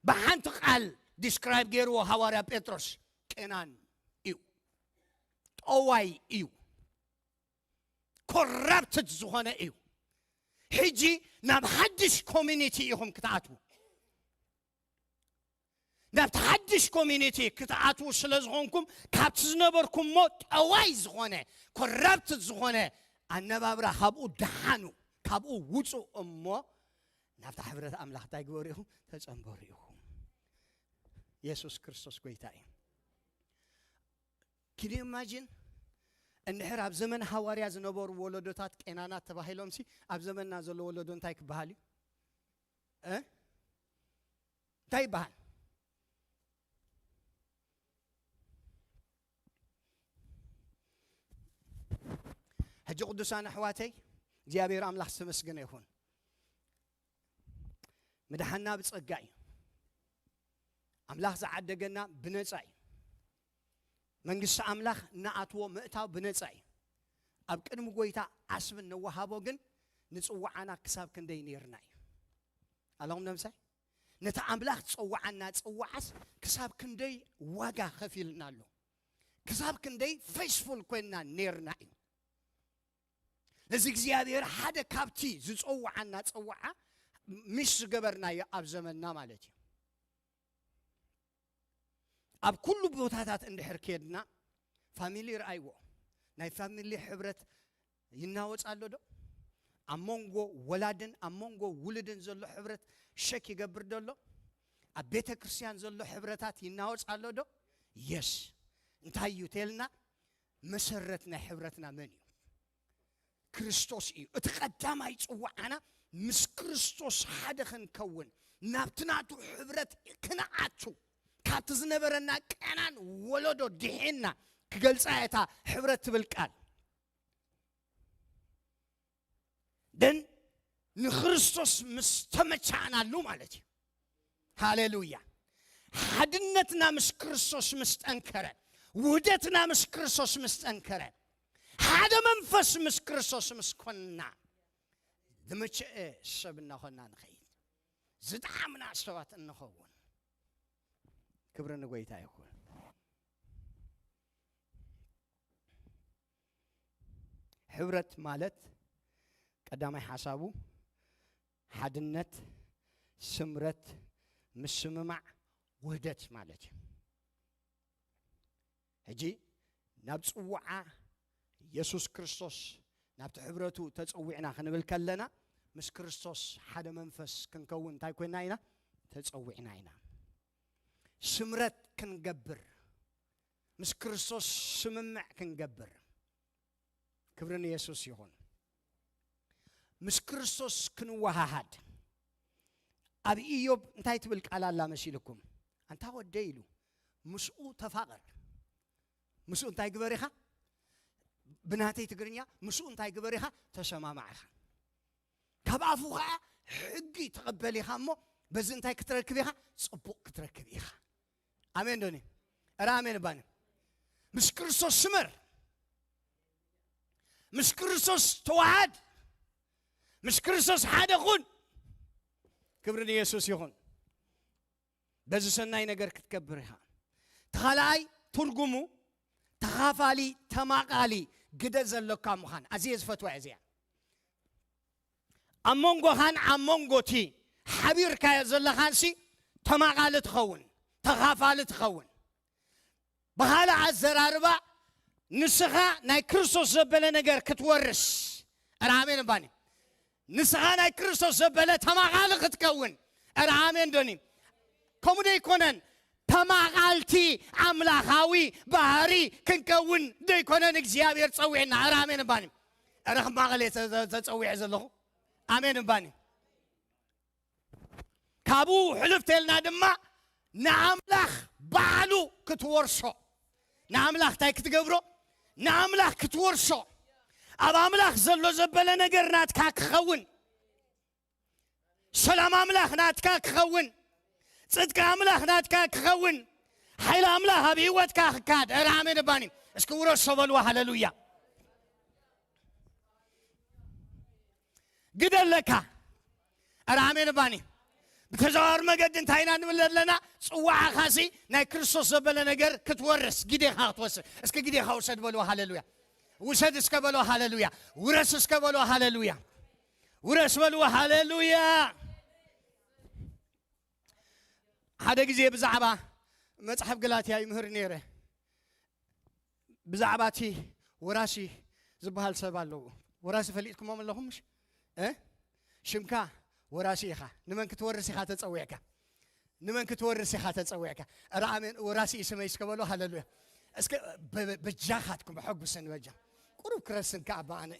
ብሓንቲ ቃል ዲስክራይብ ገይርዎ ሃዋርያ ጴጥሮስ፣ ቄናን እዩ፣ ጠዋይ እዩ፣ ኮራፕትድ ዝኾነ እዩ። ሕጂ ናብ ሓድሽ ኮሚኒቲ ኢኹም ክትኣትዉ። ናብቲ ሓድሽ ኮሚኒቲ ክትኣትዉ ስለ ዝኾንኩም፣ ካብቲ ዝነበርኩሞ ጠዋይ ዝኾነ፣ ኮራፕትድ ዝኾነ ኣነባብራ ካብኡ ደሓኑ፣ ካብኡ ውፁ እሞ ናብታ ሕብረት ኣምላኽ እንታይ ግበሩ ኢኹም? ተጸንበሩ ኢኹም። የሱስ ክርስቶስ ጎይታ እዩ። ኪን ኢማጂን? እንድሕር ኣብ ዘመን ሃዋርያ ዝነበሩ ወለዶታት ቄናናት ተባሂሎምሲ፣ ኣብ ዘመንና ዘሎ ወለዶ እንታይ ክበሃል እዩ? እ? እንታይ ይበሃል? ሕጂ ቅዱሳን ኣሕዋተይ፣ እግዚኣብሔር ኣምላኽ ዝተመስገነ ይኹን። ምድሓና ብጸጋ እዩ። ኣምላኽ ዝዓደገና ብነጻ እዩ። መንግስቲ ኣምላኽ ንኣትዎ ምእታው ብነጻ እዩ። ኣብ ቅድሚ ጎይታ ዓስቢ ነወሃቦ ግን ንጽዋዓና ክሳብ ክንደይ ነይርና እዩ። ኣለኹም ነምሳይ? ነቲ ኣምላኽ ዝጸዋዓና ጽዋዓስ ክሳብ ክንደይ ዋጋ ከፊልና ኣሎ። ክሳብ ክንደይ ፌስፉል ኮይንና ነይርና እዩ። ነዚ እግዚኣብሔር ሓደ ካብቲ ዝጸዋዓና ጽዋዓ ሚስ ዝገበርናዮ ኣብ ዘመንና ማለት እዩ። ኣብ ኩሉ ቦታታት እንድሕር ከድና ፋሚሊ ርኣይዎ። ናይ ፋሚሊ ሕብረት ይናወጽ ኣሎ ዶ? ኣብ መንጎ ወላድን ኣብ መንጎ ውሉድን ዘሎ ሕብረት ሸክ ይገብር ዶ ኣሎ? ኣብ ቤተ ክርስቲያን ዘሎ ሕብረታት ይናወጽ ኣሎ ዶ? የስ። እንታይ እዩ ተልና? መሰረት ናይ ሕብረትና መን እዩ? ክርስቶስ እዩ። እቲ ቀዳማይ ጽዋዓና ምስ ክርስቶስ ሓደ ክንከውን፣ ናብቲ ናቱ ሕብረት ክንኣቱ፣ ካብቲ ዝነበረና ቀናን ወለዶ ድሒንና ክገልጻ እታ ሕብረት ትብል ቃል። ደን ንክርስቶስ ምስ ተመቻእናሉ ማለት እዩ። ሃሌሉያ። ሓድነትና ምስ ክርስቶስ ምስ ጠንከረ፣ ውህደትና ምስ ክርስቶስ ምስ ጠንከረ፣ ሓደ መንፈስ ምስ ክርስቶስ ምስ ኮንና፣ ዝመቸአ ሰብ እናኾንና ንኸይድ፣ ዝጠዓምና ሰባት እንኸውን። ክብሪ ንጎይታ ይኹን። ሕብረት ማለት ቀዳማይ ሓሳቡ ሓድነት፣ ስምረት፣ ምስምማዕ፣ ውህደት ማለት እዩ። ሕጂ ናብ ጽውዓ የሱስ ክርስቶስ ናብቲ ሕብረቱ ተጸዊዕና ክንብል ከለና፣ ምስ ክርስቶስ ሓደ መንፈስ ክንከውን እንታይ ኮይና ኢና? ተጸዊዕና ኢና። ስምረት ክንገብር፣ ምስ ክርስቶስ ስምምዕ ክንገብር። ክብሪ ንየሱስ ይኹን። ምስ ክርስቶስ ክንወሃሃድ። ኣብ ኢዮብ እንታይ ትብል ቃል ኣላ መሲልኩም? ኣንታ ወደይ ኢሉ፣ ምስኡ ተፋቐር። ምስኡ እንታይ ግበር ኢኻ? ብናተይ ትግርኛ፣ ምስኡ እንታይ ግበር ኢኻ? ተሰማማዕ ኢኻ። ካብ ኣፉ ኸዓ ሕጊ ትቐበል ኢኻ እሞ፣ በዚ እንታይ ክትረክብ ኢኻ? ጽቡቕ ክትረክብ ኢኻ። ኣሜን ዶኒ? እረ ኣሜን ባኒ። ምስ ክርስቶስ ስመር። ምስ ክርስቶስ ተዋሃድ። ምስ ክርስቶስ ሓደ ኩን። ክብሪ ንየሱስ ይኹን። በዚ ሰናይ ነገር ክትገብር ኢኻ። እቲ ካልኣይ ትርጉሙ ተኻፋሊ፣ ተማቓሊ ግደ ዘለካ ምዃን። ኣዝየ ዝፈትዋ እያ እዚኣ። ኣብ መንጎኻን ኣብ መንጎ እቲ ሓቢርካዮ ዘለኻንሲ ተማቓሊ ትኸውን፣ ተኻፋሊ ትኸውን። ብኻልእ ኣዘራርባ፣ ንስኻ ናይ ክርስቶስ ዘበለ ነገር ክትወርስ፣ እረ ኣሜን እባኒ። ንስኻ ናይ ክርስቶስ ዘበለ ተማቓሊ ክትከውን፣ እረ ኣሜን ዶኒ። ከምኡ ዶ ኣይኮነን? ተማቓልቲ ኣምላኻዊ ባህሪ ክንከውን ዶ ኣይኮነን እግዚኣብሔር ጸዊዕና? እረ ኣሜን እባኒ። እረ ክማቐል እየ ተ-፣ ተ-፣ ተጸዊዐ ዘለኹ። ኣሜን እባኒ። ካብኡ ሕልፍ ተልና ድማ ንኣምላኽ ባዕሉ ክትወርሶ። ንኣምላኽ እንታይ ክትገብሮ? ንኣምላኽ ክትወርሶ። ኣብ ኣምላኽ ዘሎ ዘበለ ነገር ናትካ ክኸውን። ሰላም ኣምላኽ ናትካ ክኸውን። ጽድቂ ኣምላኽ ናትካ ክኸውን። ሓይሊ ኣምላኽ ኣብ ህይወትካ ክካድ። እረ ኣሜን እባኒ። እስኪ ውረሶ በልዋ። ሃሌሉያ። ግደ ኣለካ። እረ ኣሜን እባኒ። ብተዘዋዋሪ መገዲ እንታይ ኢና ንብል ኣለና? ጽዋዕኻሲ ናይ ክርስቶስ ዘበለ ነገር ክትወርስ፣ ግዴኻ ክትወስድ። እስኪ ግዴኻ ውሰድ በልዎ። ሃሌሉያ። ውሰድ እስከ በልዎ። ሃሌሉያ። ውረስ እስከ በልዎ። ሃሌሉያ። ውረስ በልዎ። ሃሌሉያ። ሓደ ግዜ ብዛዕባ መጽሓፍ ገላትያ ይምህር ነይረ። ብዛዕባ እቲ ወራሲ ዝበሃል ሰብ ኣለዉ። ወራሲ ፈሊጥኩሞም ኣለኹም ምሽ? እ? ሽምካ ወራሲ ኢኻ። ንመን ክትወርስ ኢኻ ተጸዊዕካ? ንመን ክትወርስ ኢኻ ተጸዊዕካ? እረ ኣሜን። ወራሲ እዩ ስመይ እስከ በሎ። ሃሌሉያ። እስከ በ-፣ በ-፣ በጃኻትኩም ኣሐጉሰኒ በጃ። ቁሩብ ክረስን ከኣ በኣነ።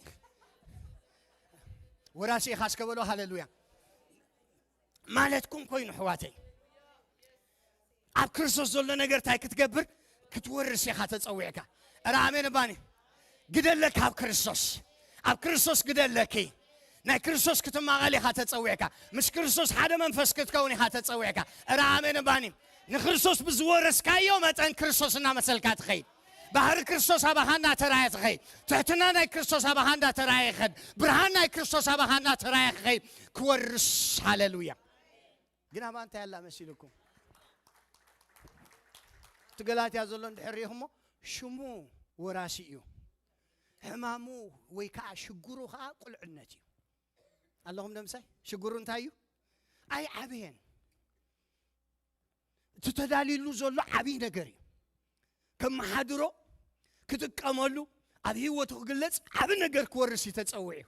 ወራሲ ኢኻ እስከ በሎ። ሃሌሉያ። ማለትኩም ኮይኑ ኣሕዋተይ። ኣብ ክርስቶስ ዘሎ ነገር እንታይ ክትገብር? ክትወርስ ኢኻ ተጸዊዕካ። እረ ኣሜን እባኒ። ግደለ ካብ ክርስቶስ። ኣብ ክርስቶስ ግደለኪ። ናይ ክርስቶስ ክትማቐል ኢኻ ተጸዊዕካ። ምስ ክርስቶስ ሓደ መንፈስ ክትከውን ኢኻ ተጸዊዕካ። እረ ኣሜን እባኒ። ንክርስቶስ ብዝወረስካዮ መጠን ክርስቶስ እናመሰልካ ትኸይድ። ባህሪ ክርስቶስ ኣባኻ እናተራእየ ትኸይድ። ትሕትና ናይ ክርስቶስ ኣባኻ እንዳተራእየ ይኸድ። ብርሃን ናይ ክርስቶስ ኣባኻ እናተራእየ ክኸይድ። ክወርስ። ሃሌሉያ። ግን ኣባ እንታይ ኣላ መሲልኩም? እቲ ገላትያ ዘሎ እንድሕር ርኢኹሞ፣ ሽሙ ወራሲ እዩ። ሕማሙ ወይ ከዓ ሽግሩ ከዓ ቁልዕነት እዩ። ኣለኹም ዶ ምሳይ? ሽግሩ እንታይ እዩ? ኣይዓበየን። እቲ ተዳልዩሉ ዘሎ ዓብዪ ነገር እዩ። ከመሓድሮ፣ ክጥቀመሉ፣ ኣብ ህይወቱ ክግለጽ ዓቢ ነገር ክወርስ እዩ ተጸዊዑ።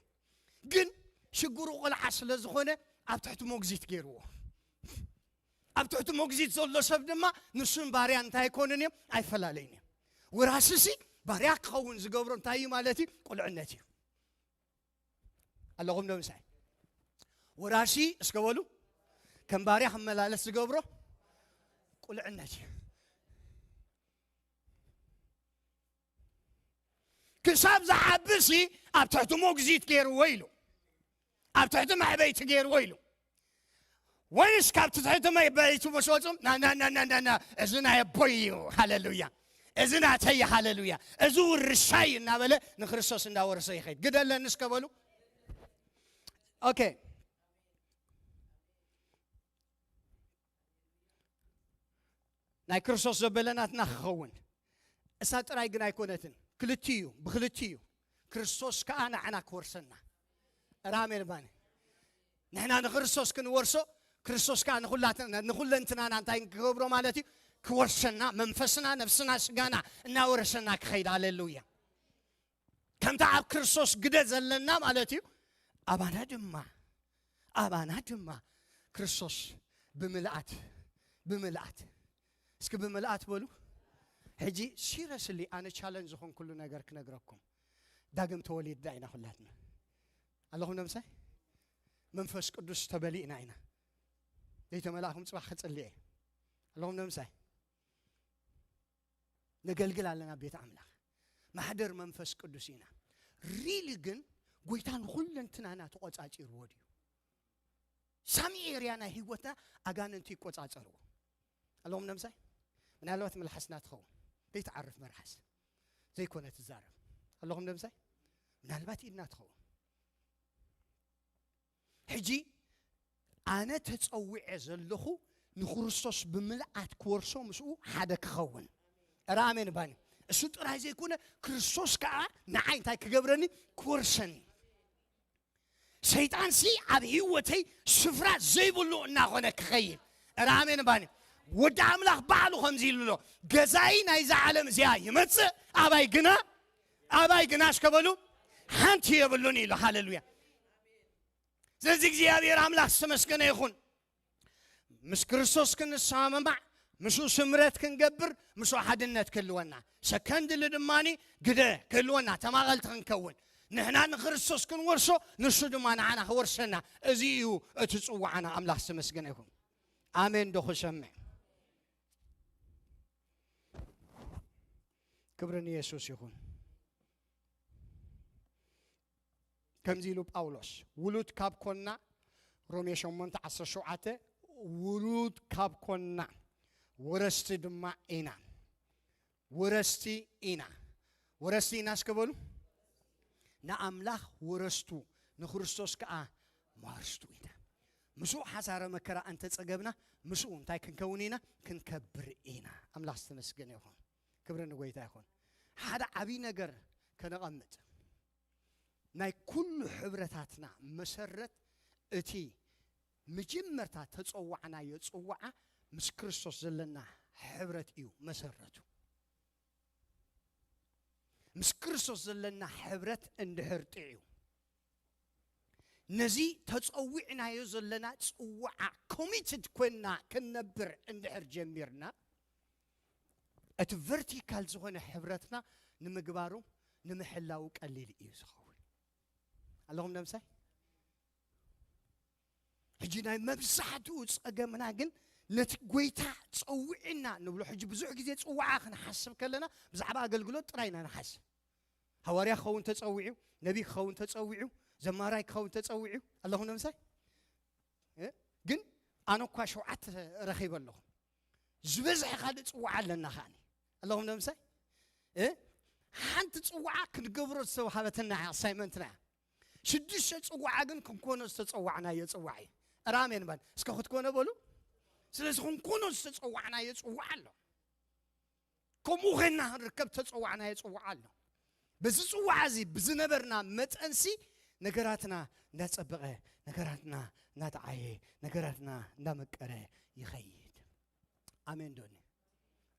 ግን ሽግሩ ቆልዓ ስለ ዝኾነ ኣብ ትሕቲ ሞግዚት ገይርዎ። ኣብ ትሕቲ ሞግዚት ዘሎ ሰብ ድማ ንሱን ባርያን እንታይ ኣይኮኑን እዮም? ኣይፈላለዩን እዮም። ወራስሲ ባርያ ክኸውን ዝገብሮ እንታይ እዩ ማለት እዩ? ቁልዕነት እዩ። ኣለኹም ዶ ምሳይ? ወራሲ እስከ በሉ። ከም ባርያ ክመላለስ ዝገብሮ ቁልዕነት እዩ። ክሳብ ዝዓብሲ ኣብ ትሕቲ ሞግዚት ገይርዎ ኢሉ፣ ኣብ ትሕቲ መዕበይቲ ገይርዎ ኢሉ። ወይስ ካብ ትሕቲ መዕበይቲ ምስ ወጹ፣ "ና፣ ና፣ ና፣ ና፣ ና፣ ና፣ እዚ ናይ ኣቦይ እዩ፣ ሃሌሉያ። እዚ ናተይ እዩ፣ ሃሌሉያ። እዚ ውርሻይ እዩ" እናበለ ንክርስቶስ እንዳወረሰ ይኸይድ። ግደለኒ እስከ በሉ። ኦኬ። ናይ ክርስቶስ ዘበለ ናትና ክኸውን። እሳ ጥራይ ግን ኣይኮነትን። ክልቲኡ እዩ፣ ብክልቲኡ እዩ። ክርስቶስ ከኣ ንዓና ክወርሰና። እረ ኣሜን ባኒ። ንሕና ንክርስቶስ ክንወርሶ፣ ክርስቶስ ከኣ ንኹላትና፣ ንኹለንትናና እንታይ ክገብሮ ማለት እዩ? ክወርሰና፣ መንፈስና፣ ነፍስና፣ ስጋና እናወረሰና ክኸይድ። ሃሌሉያ። ከምታ ኣብ ክርስቶስ ግደ ዘለና ማለት እዩ። ኣባና ድማ፣ ኣባና ድማ ክርስቶስ ብምልኣት፣ ብምልኣት፣ እስኪ ብምልኣት በሉ። ሕጂ ሲረስሊ ኣነ ቻለንጅ ዝኾንኩሉ ነገር ክነግረኩም። ዳግም ተወሊድና ኢና ኩላትና። ኣለኹም ነምሳይ? መንፈስ ቅዱስ ተበሊእና ኢና። ዘይተመላእኹም ጽባሕ ክጽልየ። ኣለኹም ነምሳይ? ነገልግል ኣለና ቤት ኣምላኽ። ማሕደር መንፈስ ቅዱስ ኢና። ሪሊ ግን ጎይታ ንኹለንትናና ተቖጻጺርዎ ድዩ? ሳሚ ኤርያ ናይ ህይወትና ኣጋንንቲ ይቆጻጸርዎ። ኣለኹም ነምሳይ? ምናልባት መልሓስና ትኸውን። ዘይትዓርፍ መልሓስ። ዘይኮነ ትዛረብ። ኣለኹም ነምሳይ? ምናልባት ኢድና ትኸውን። ሕጂ ኣነ ተጸዊዐ ዘለኹ ንክርስቶስ ብምልኣት ክወርሶ ምስኡ ሓደ ክኸውን። እረ ኣሜን ባኒ። እሱ ጥራይ ዘይኮነ ክርስቶስ ከኣ ንዓይ እንታይ ክገብረኒ? ክወርሰኒ። ሰይጣንሲ ኣብ ህይወተይ ስፍራ ዘይብሉ እናኾነ ክኸይድ። እረ ኣሜን ባኒ። ወዲ ኣምላኽ ባዕሉ ከምዚ ኢሉ ኣሎ፣ ገዛኢ ናይዛ ዓለም እዚኣ ይመጽእ፣ ኣባይ ግና፣ ኣባይ ግና እስከ በሉ፣ ሓንቲ የብሉን ኢሉ። ሃሌሉያ። ስለዚ እግዚኣብሔር ኣምላኽ ዝተመስገነ ይኹን። ምስ ክርስቶስ ክንሰማማዕ፣ ምስኡ ስምረት ክንገብር፣ ምስኡ ሓድነት ክህልወና፣ ሰከንድሊ ድማኒ ግደ ክህልወና፣ ተማቐልቲ ክንከውን፣ ንሕና ንክርስቶስ ክንወርሶ፣ ንሱ ድማ ንዓና ክወርሰና። እዚ እዩ እቲ ጽዋዓና። ኣምላኽ ዝተመስገነ ይኹን። ኣሜን ዶ ክሰምዕ? ክብሪ ንየሱስ ይኹን። ከምዚ ኢሉ ጳውሎስ፣ ውሉድ ካብ ኮና፣ ሮሜ ሸሞንተ ዓሰርተ ሸውዓተ፣ ውሉድ ካብ ኮና ወረስቲ ድማ ኢና። ወረስቲ ኢና። ወረስቲ ኢና እስከ በሉ። ንኣምላኽ ወረስቱ፣ ንክርስቶስ ከኣ መዋርስቱ ኢና። ምስኡ ሓሳረ መከራ እንተጸገብና፣ ምስኡ እንታይ ክንከውን ኢና? ክንከብር ኢና። ኣምላኽ ዝተመስገነ ይኹን። ክብሪ ንጎይታ ይኹን። ሓደ ዓብዪ ነገር ከነቐምጥ። ናይ ኩሉ ሕብረታትና መሰረት፣ እቲ መጀመርታ ተጸዋዕናዮ ጽዋዓ ምስ ክርስቶስ ዘለና ሕብረት እዩ መሰረቱ። ምስ ክርስቶስ ዘለና ሕብረት እንድሕር ጥዕዩ፣ ነዚ ተጸዊዕናዮ ዘለና ጽዋዓ ኮሚትድ ኮይንና ክንነብር እንድሕር ጀሚርና፣ እቲ ቨርቲካል ዝኾነ ሕብረትና ንምግባሩ፣ ንምሕላዉ ቀሊል እዩ ዝኸውን። ኣለኹም ነምሳይ? ሕጂ ናይ መብዛሕትኡ ጸገምና ግን ነቲ ጎይታ ጸዊዕና ንብሎ። ሕጂ ብዙሕ ግዜ ጽዋዓ ክንሓስብ ከለና ብዛዕባ ኣገልግሎት ጥራይ ኢና ንሓስብ። ሃዋርያ ክኸውን ተጸዊዑ፣ ነቢይ ክኸውን ተጸዊዑ፣ ዘማራይ ክኸውን ተጸዊዑ። ኣለኹም ነምሳይ? እ? ግን ኣነ እኳ ሸውዓተ ረኺበ ኣለኹ። ዝበዝሐ ካልእ ጽዋዓ ኣለና ከኣኒ። ኣለኹም ነምሳይ? እ? ሓንቲ ጽዋዓ ክንገብሮ ዝተዋሃበትና ኣሳይመንትና እያ። ሽዱሽተ ጽዋዓ ግን ክንኮኖ ዝተጸዋዕናዮ ጽዋዕ እዩ። እረ ኣሜን በል። እስከ ክትኮኖ በሉ። ስለዚ ክንኮኖ ዝተጸዋዕናዮ ጽዋዕ ኣሎ። ከምኡ ኾይንና ክንርከብ ተጸዋዕናዮ ጽዋዕ ኣሎ። በዚ ጽዋዕ እዚ ብዝነበርና መጠንሲ ነገራትና እንዳጸበቐ፣ ነገራትና እንዳጠዓየ፣ ነገራትና እንዳመቀረ ይኸይድ። ኣሜን ዶኒ?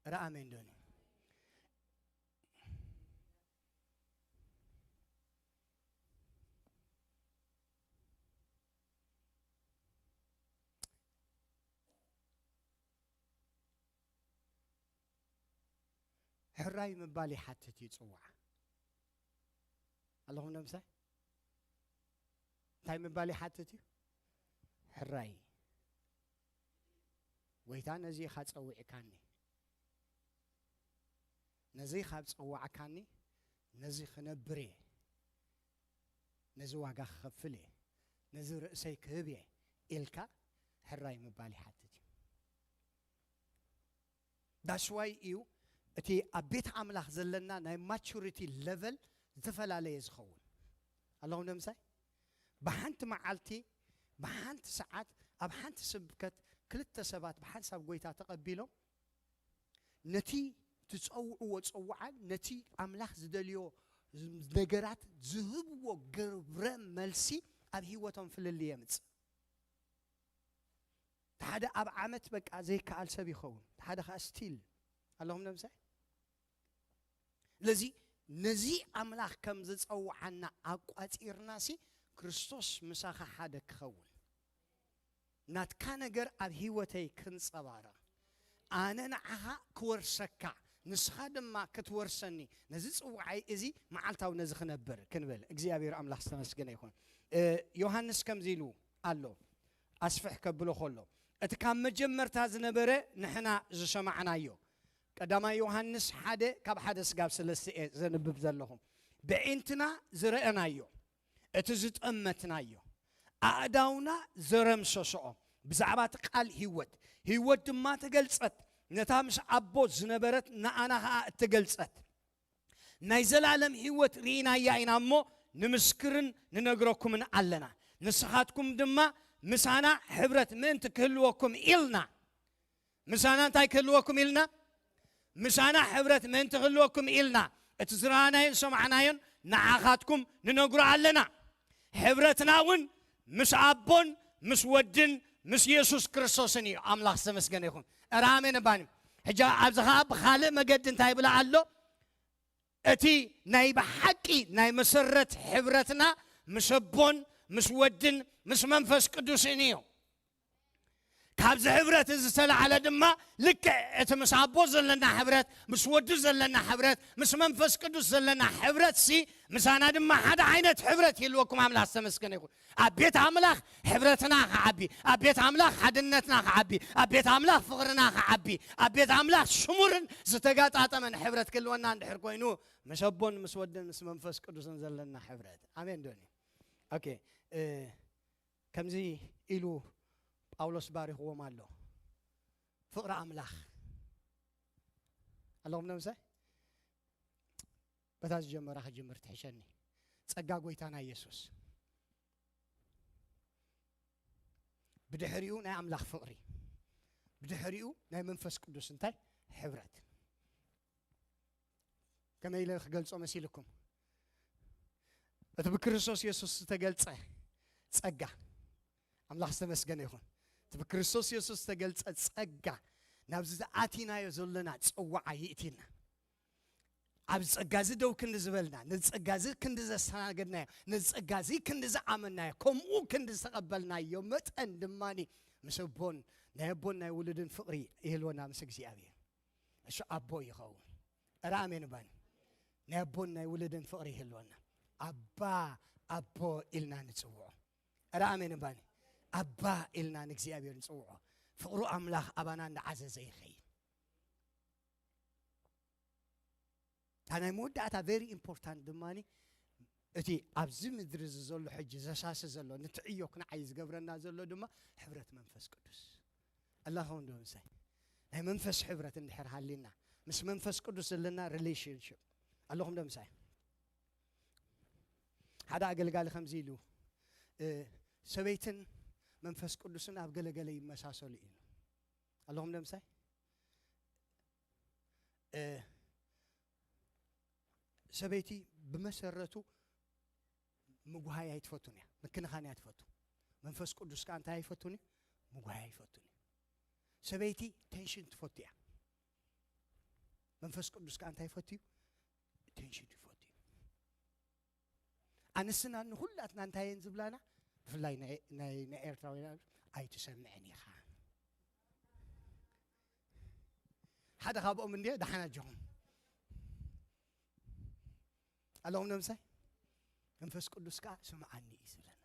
እረ ኣሜን ዶኒ? ሕራይ ምባል ይሓትት እዩ ጽዋዕ። ኣለኹም ነምሳይ? እንታይ ምባል ይሓትት እዩ? ሕራይ። ጎይታ ነዚ ኢኻ ጸዊዕካኒ። ነዚ ካብ ጸዋዕካኒ፣ ነዚ ክነብር እየ። ነዚ ዋጋ ክኸፍል እየ። ነዚ ርእሰይ ክህብ እየ ኢልካ ሕራይ ምባል ይሓትት እዩ። ዳስዋይ እዩ እቲ ኣብ ቤት ኣምላኽ ዘለና ናይ ማቹሪቲ ለቨል ዝተፈላለየ ዝኸውን። ኣለኹም ነምሳይ? ብሓንቲ መዓልቲ፣ ብሓንቲ ሰዓት፣ ኣብ ሓንቲ ስብከት ክልተ ሰባት ብሓንሳብ ጎይታ ተቐቢሎም፣ ነቲ ትጸውዕዎ ጽዋዓን ነቲ ኣምላኽ ዝደልዮ ነገራት ዝህብዎ ግብረ መልሲ ኣብ ህይወቶም ፍልልይ የምጽእ። ሓደ ኣብ ዓመት በቃ ዘይከኣል ሰብ ይኸውን፣ ሓደ ከዓ ስቲል ኣለኹም ነምሳይ። ስለዚ ነዚ ኣምላኽ ከም ዝጸውዓና ኣቋጺርናሲ፣ ክርስቶስ ምሳኻ ሓደ ክኸውን፣ ናትካ ነገር ኣብ ህይወተይ ክንጸባረቕ፣ ኣነ ንዓኻ ክወርሰካ፣ ንስኻ ድማ ክትወርሰኒ፣ ነዚ ጽዋዓይ እዚ መዓልታዊ ነዚ ክነብር ክንብል። እግዚኣብሔር ኣምላኽ ዝተመስገነ ይኹን። እ፣ ዮሃንስ ከምዚ ኢሉ ኣሎ፣ ኣስፍሕ ከብሎ ከሎ፣ እቲ ካብ መጀመርታ ዝነበረ ንሕና ዝሰማዕናዮ። ቀዳማይ ዮሃንስ ሓደ ካብ ሓደ ስጋብ ሰለስተ እየ ዘንብብ ዘለኹ። ብዒንትና ዝረአናዮ፣ እቲ ዝጠመትናዮ፣ ኣእዳውና ዘረምሰስኦ፣ ብዛዕባ እቲ ቃል ህይወት፣ ህይወት ድማ ተገልጸት፣ ነታ ምስ ኣቦ ዝነበረት ንኣና ኸኣ እተገልጸት። ናይ ዘላለም ህይወት ርኢናያ ኢና እሞ፣ ንምስክርን ንነግረኩምን ኣለና። ንስኻትኩም ድማ ምሳና ሕብረት ምእንቲ ክህልወኩም ኢልና። ምሳና እንታይ ክህልወኩም ኢልና? ምሳና ሕብረት ምእንቲ ክህልወኩም ኢልና፣ እቲ ዝረኣናዮን ዝሰማዕናዮን ንዓኻትኩም ንነግሮ ኣለና። ሕብረትና እውን ምስ ኣቦን ምስ ወድን ምስ የሱስ ክርስቶስን እዩ። ኣምላኽ ዝተመስገነ ይኹን። እረ ኣሜን እባኒ። ሕጂ ኣብዚ ኸዓ ብኻልእ መገዲ እንታይ ይብላ ኣሎ? እቲ ናይ ብሓቂ ናይ መሰረት ሕብረትና ምስ ኣቦን ምስ ወድን ምስ መንፈስ ቅዱስን እዩ። ካብዚ ሕብረት እዚ ዝተላዕለ ድማ ልክዕ እቲ ምስ ኣቦ ዘለና ሕብረት፣ ምስ ወዱ ዘለና ሕብረት፣ ምስ መንፈስ ቅዱስ ዘለና ሕብረት ሲ፣ ምሳና ድማ ሓደ ዓይነት ሕብረት ይህልወኩም። ኣምላኽ ዝተመስገነ ይኹን። ኣብ ቤት ኣምላኽ ሕብረትና ክዓቢ፣ ኣብ ቤት ኣምላኽ ሓድነትና ክዓቢ፣ ኣብ ቤት ኣምላኽ ፍቕርና ክዓቢ፣ ኣብ ቤት ኣምላኽ ስሙርን ዝተጋጣጠመን ሕብረት ክህልወና እንድሕር ኮይኑ፣ ምስ ኣቦን ምስ ወድን ምስ መንፈስ ቅዱስን ዘለና ሕብረት። ኣሜን ዶኒ? ኦኬ፣ እ፣ ከምዚ ኢሉ ጳውሎስ ባሪኽዎም ኣሎ። ፍቕሪ ኣምላኽ ኣለኹም ነምሳይ? በታ ዝጀመራ ክጅምር ትሕሸኒ። ጸጋ ጎይታና የሱስ፣ ብድሕሪኡ ናይ ኣምላኽ ፍቕሪ፣ ብድሕሪኡ ናይ መንፈስ ቅዱስ እንታይ? ሕብረት። ከመይ ኢለ ክገልጾ መሲልኩም? እቲ ብክርስቶስ የሱስ ዝተገልጸ ጸጋ፣ ኣምላኽ ዝተመስገነ ይኹን። እቲ ብክርስቶስ የሱስ ዝተገልጸ ጸጋ ናብዚ ዝኣቲናዮ ዘለና ጽዋዓ ይእቲና። ኣብዚ ጸጋ እዚ ደው ክንዲ ዝበልና፣ ነዚ ጸጋ እዚ ክንዲ ዘስተናገድናዮ፣ ነዚ ጸጋ እዚ ክንዲ ዝኣመናዮ፣ ከምኡ ክንዲ ዝተቐበልናዮ መጠን ድማኒ ምስ ኣቦን ናይ ኣቦን ናይ ውሉድን ፍቕሪ ይህልወና ምስ እግዚኣብሔር። እሱ ኣቦ ይኸውን። እረ ኣሜን እባኒ። ናይ ኣቦን ናይ ውሉድን ፍቕሪ ይህልወና። ኣባ፣ ኣቦ ኢልና ንጽውዖ። እረ ኣሜን እባኒ። ኣባ ኢልና ንእግዚኣብሔር ንጽውዖ። ፍቕሩ ኣምላኽ ኣባና እንዳዓዘዘ ይኸይድ። እታ ናይ መወዳእታ ቨሪ ኢምፖርታንት ድማኒ፣ እቲ ኣብዚ ምድሪ እዚ ዘሎ ሕጂ ዘሳሲ ዘሎ፣ ንትዕዮ ክንዓይ ዝገብረና ዘሎ ድማ ሕብረት መንፈስ ቅዱስ። ኣላኸው እንዶ ምሳይ ናይ መንፈስ ሕብረት እንድሕር ሃሊና፣ ምስ መንፈስ ቅዱስ ዘለና ሪሌሽንሽፕ ኣለኹም ዶ ምሳይ? ሓደ ኣገልጋሊ ከምዚ ኢሉ፣ እ፣ ሰበይትን መንፈስ ቅዱስን ኣብ ገለገለ ይመሳሰሉ ኢሉ። ኣለኹም ዶ ምሳይ? እ፣ ሰበይቲ ብመሰረቱ ምጉሃይ ኣይትፈቱን እያ፣ ምክንኻን እያ ትፈቱ። መንፈስ ቅዱስ ከኣ እንታይ ኣይፈቱን እዩ? ምጉሃይ ኣይፈቱን እዩ። ሰበይቲ ቴንሽን ትፈቱ እያ። መንፈስ ቅዱስ ከኣ እንታይ ይፈቱ እዩ? ቴንሽን ይፈቱ እዩ። ኣንስትና ንኹላትና እንታይ እየን ዝብላና? ብፍላይ ናይ፣ ናይ፣ ናይ ኤርትራውያን ኣይትሰምዕን ኢኻ። ሓደ ካብኦም እንድየ፣ ደሓን ኣጆኹም። ኣለኹም ነምሳይ? መንፈስ ቅዱስ ከኣ ስምዓኒ እዩ ዝብለና።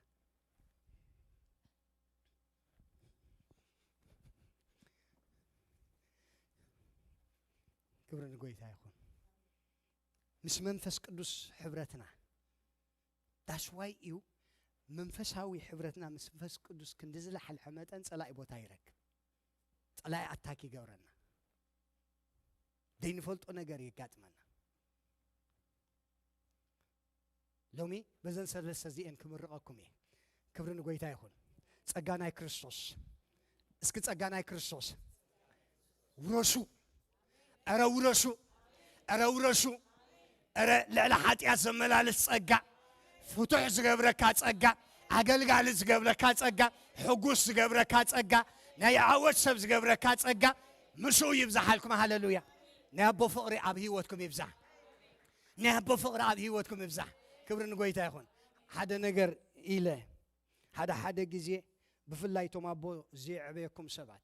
ክብሪ ንጎይታ ይኹን። ምስ መንፈስ ቅዱስ ሕብረትና፣ that's why እዩ መንፈሳዊ ሕብረትና ምስ መንፈስ ቅዱስ ክንዲ ዝለሓልሐ መጠን ጸላኢ ቦታ ይረክብ። ጸላኢ ኣታክ ይገብረና። ዘይንፈልጦ ነገር የጋጥመና። ሎሚ በዘን ሰለስተ እዚኤን ክምርቐኩም እየ። ክብሪ ንጎይታ ይኹን። ጸጋ ናይ ክርስቶስ። እስኪ ጸጋ ናይ ክርስቶስ ውረሱ። ኧረ ውረሱ። ኧረ ውረሱ። ኧረ ልዕሊ ሓጢኣት ዘመላልስ ጸጋ፣ ፍቱሕ ዝገብረካ ጸጋ፣ ኣገልጋሊ ዝገብረካ ጸጋ፣ ሕጉስ ዝገብረካ ጸጋ፣ ናይ ዓወት ሰብ ዝገብረካ ጸጋ ምስኡ ይብዛሓልኩም። ሃለሉያ። ናይ ኣቦ ፍቕሪ ኣብ ህይወትኩም ይብዛሕ። ናይ ኣቦ ፍቕሪ ኣብ ህይወትኩም ይብዛሕ። ክብሪ ንጎይታ ይኹን። ሓደ ነገር ኢለ፣ ሓደ ሓደ ግዜ ብፍላይ እቶም ኣቦ ዘየዕበየኩም ሰባት፣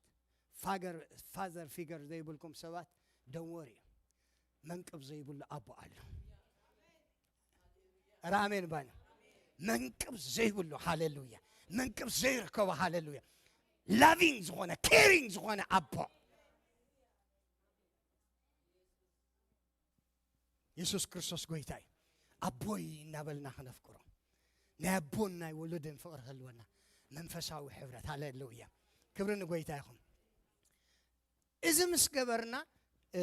ፋገር ፋዘር ፊገር ዘይብልኩም ሰባት፣ ደንወር እዩ። መንቅብ ዘይብሉ ኣቦ ኣሎ። ራሜን ባኒ መንቅብ ዘይብሉ። ሃሌሉያ። መንቅብ ዘይርከቦ። ሃሌሉያ። ላቪንግ ዝኾነ፣ ኬሪንግ ዝኾነ ኣቦ። የሱስ ክርስቶስ ጎይታ እዩ። ኣቦይ እናበልና ክነፍቅሮ፣ ናይ ኣቦን ናይ ወለደን ፍቕሪ ክህልወና፣ መንፈሳዊ ሕብረት። ሃሌሉያ። ክብሪ ንጎይታ ይኹን። እዚ ምስ ገበርና፣ እ፣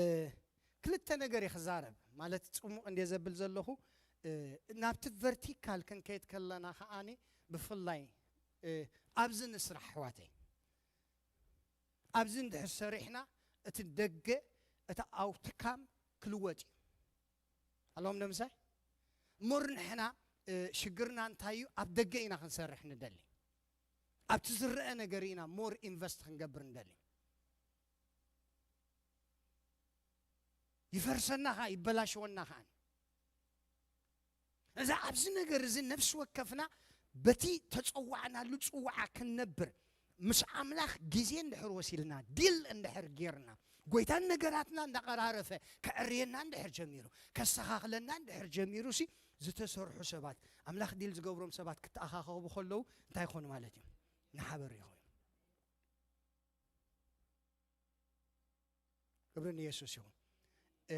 ክልተ ነገር እየ ክዛረብ። ማለት ጽሙቕ እንደ ዘብል ዘለኹ፣ እ፣ ናብቲ ቨርቲካል ክንከይድ ከለና ከኣኒ ብፍላይ፣ እ፣ ኣብዚ ንስራሕ ኣሕዋተይ። ኣብዚ እንድሕር ሰሪሕና እቲ ደገ፣ እቲ ኣውትካም ክልወጥ እዩ። ኣለዎም ዶ ምሳይ? ሞር ንሕና፣ እ፣ ሽግርና እንታይ እዩ? ኣብ ደገ ኢና ክንሰርሕ ንደሊ። ኣብቲ ዝረአ ነገር ኢና ሞር ኢንቨስት ክንገብር ንደሊ። ይፈርሰና ኸዓ፣ ይበላሸወና ኸዓ። እዛ ኣብዚ ነገር እዚ ነፍሲ ወከፍና በቲ ተጸዋዕናሉ ጽዋዓ ክንነብር፣ ምስ ኣምላኽ ግዜ እንድሕር ወሲድና፣ ዲል እንድሕር ጌርና፣ ጎይታን ነገራትና እንዳቐራረፈ ከዕርየና እንድሕር ጀሚሩ፣ ከስተኻኽለና እንድሕር ጀሚሩ ሲ፣ ዝተሰርሑ ሰባት፣ ኣምላኽ ዲል ዝገብሮም ሰባት ክተኣኻኸቡ ከለዉ እንታይ ይኾኑ ማለት እዩ? ንሓበር ይኾኑ። ክብሪ ንየሱስ ይኹን። እ፣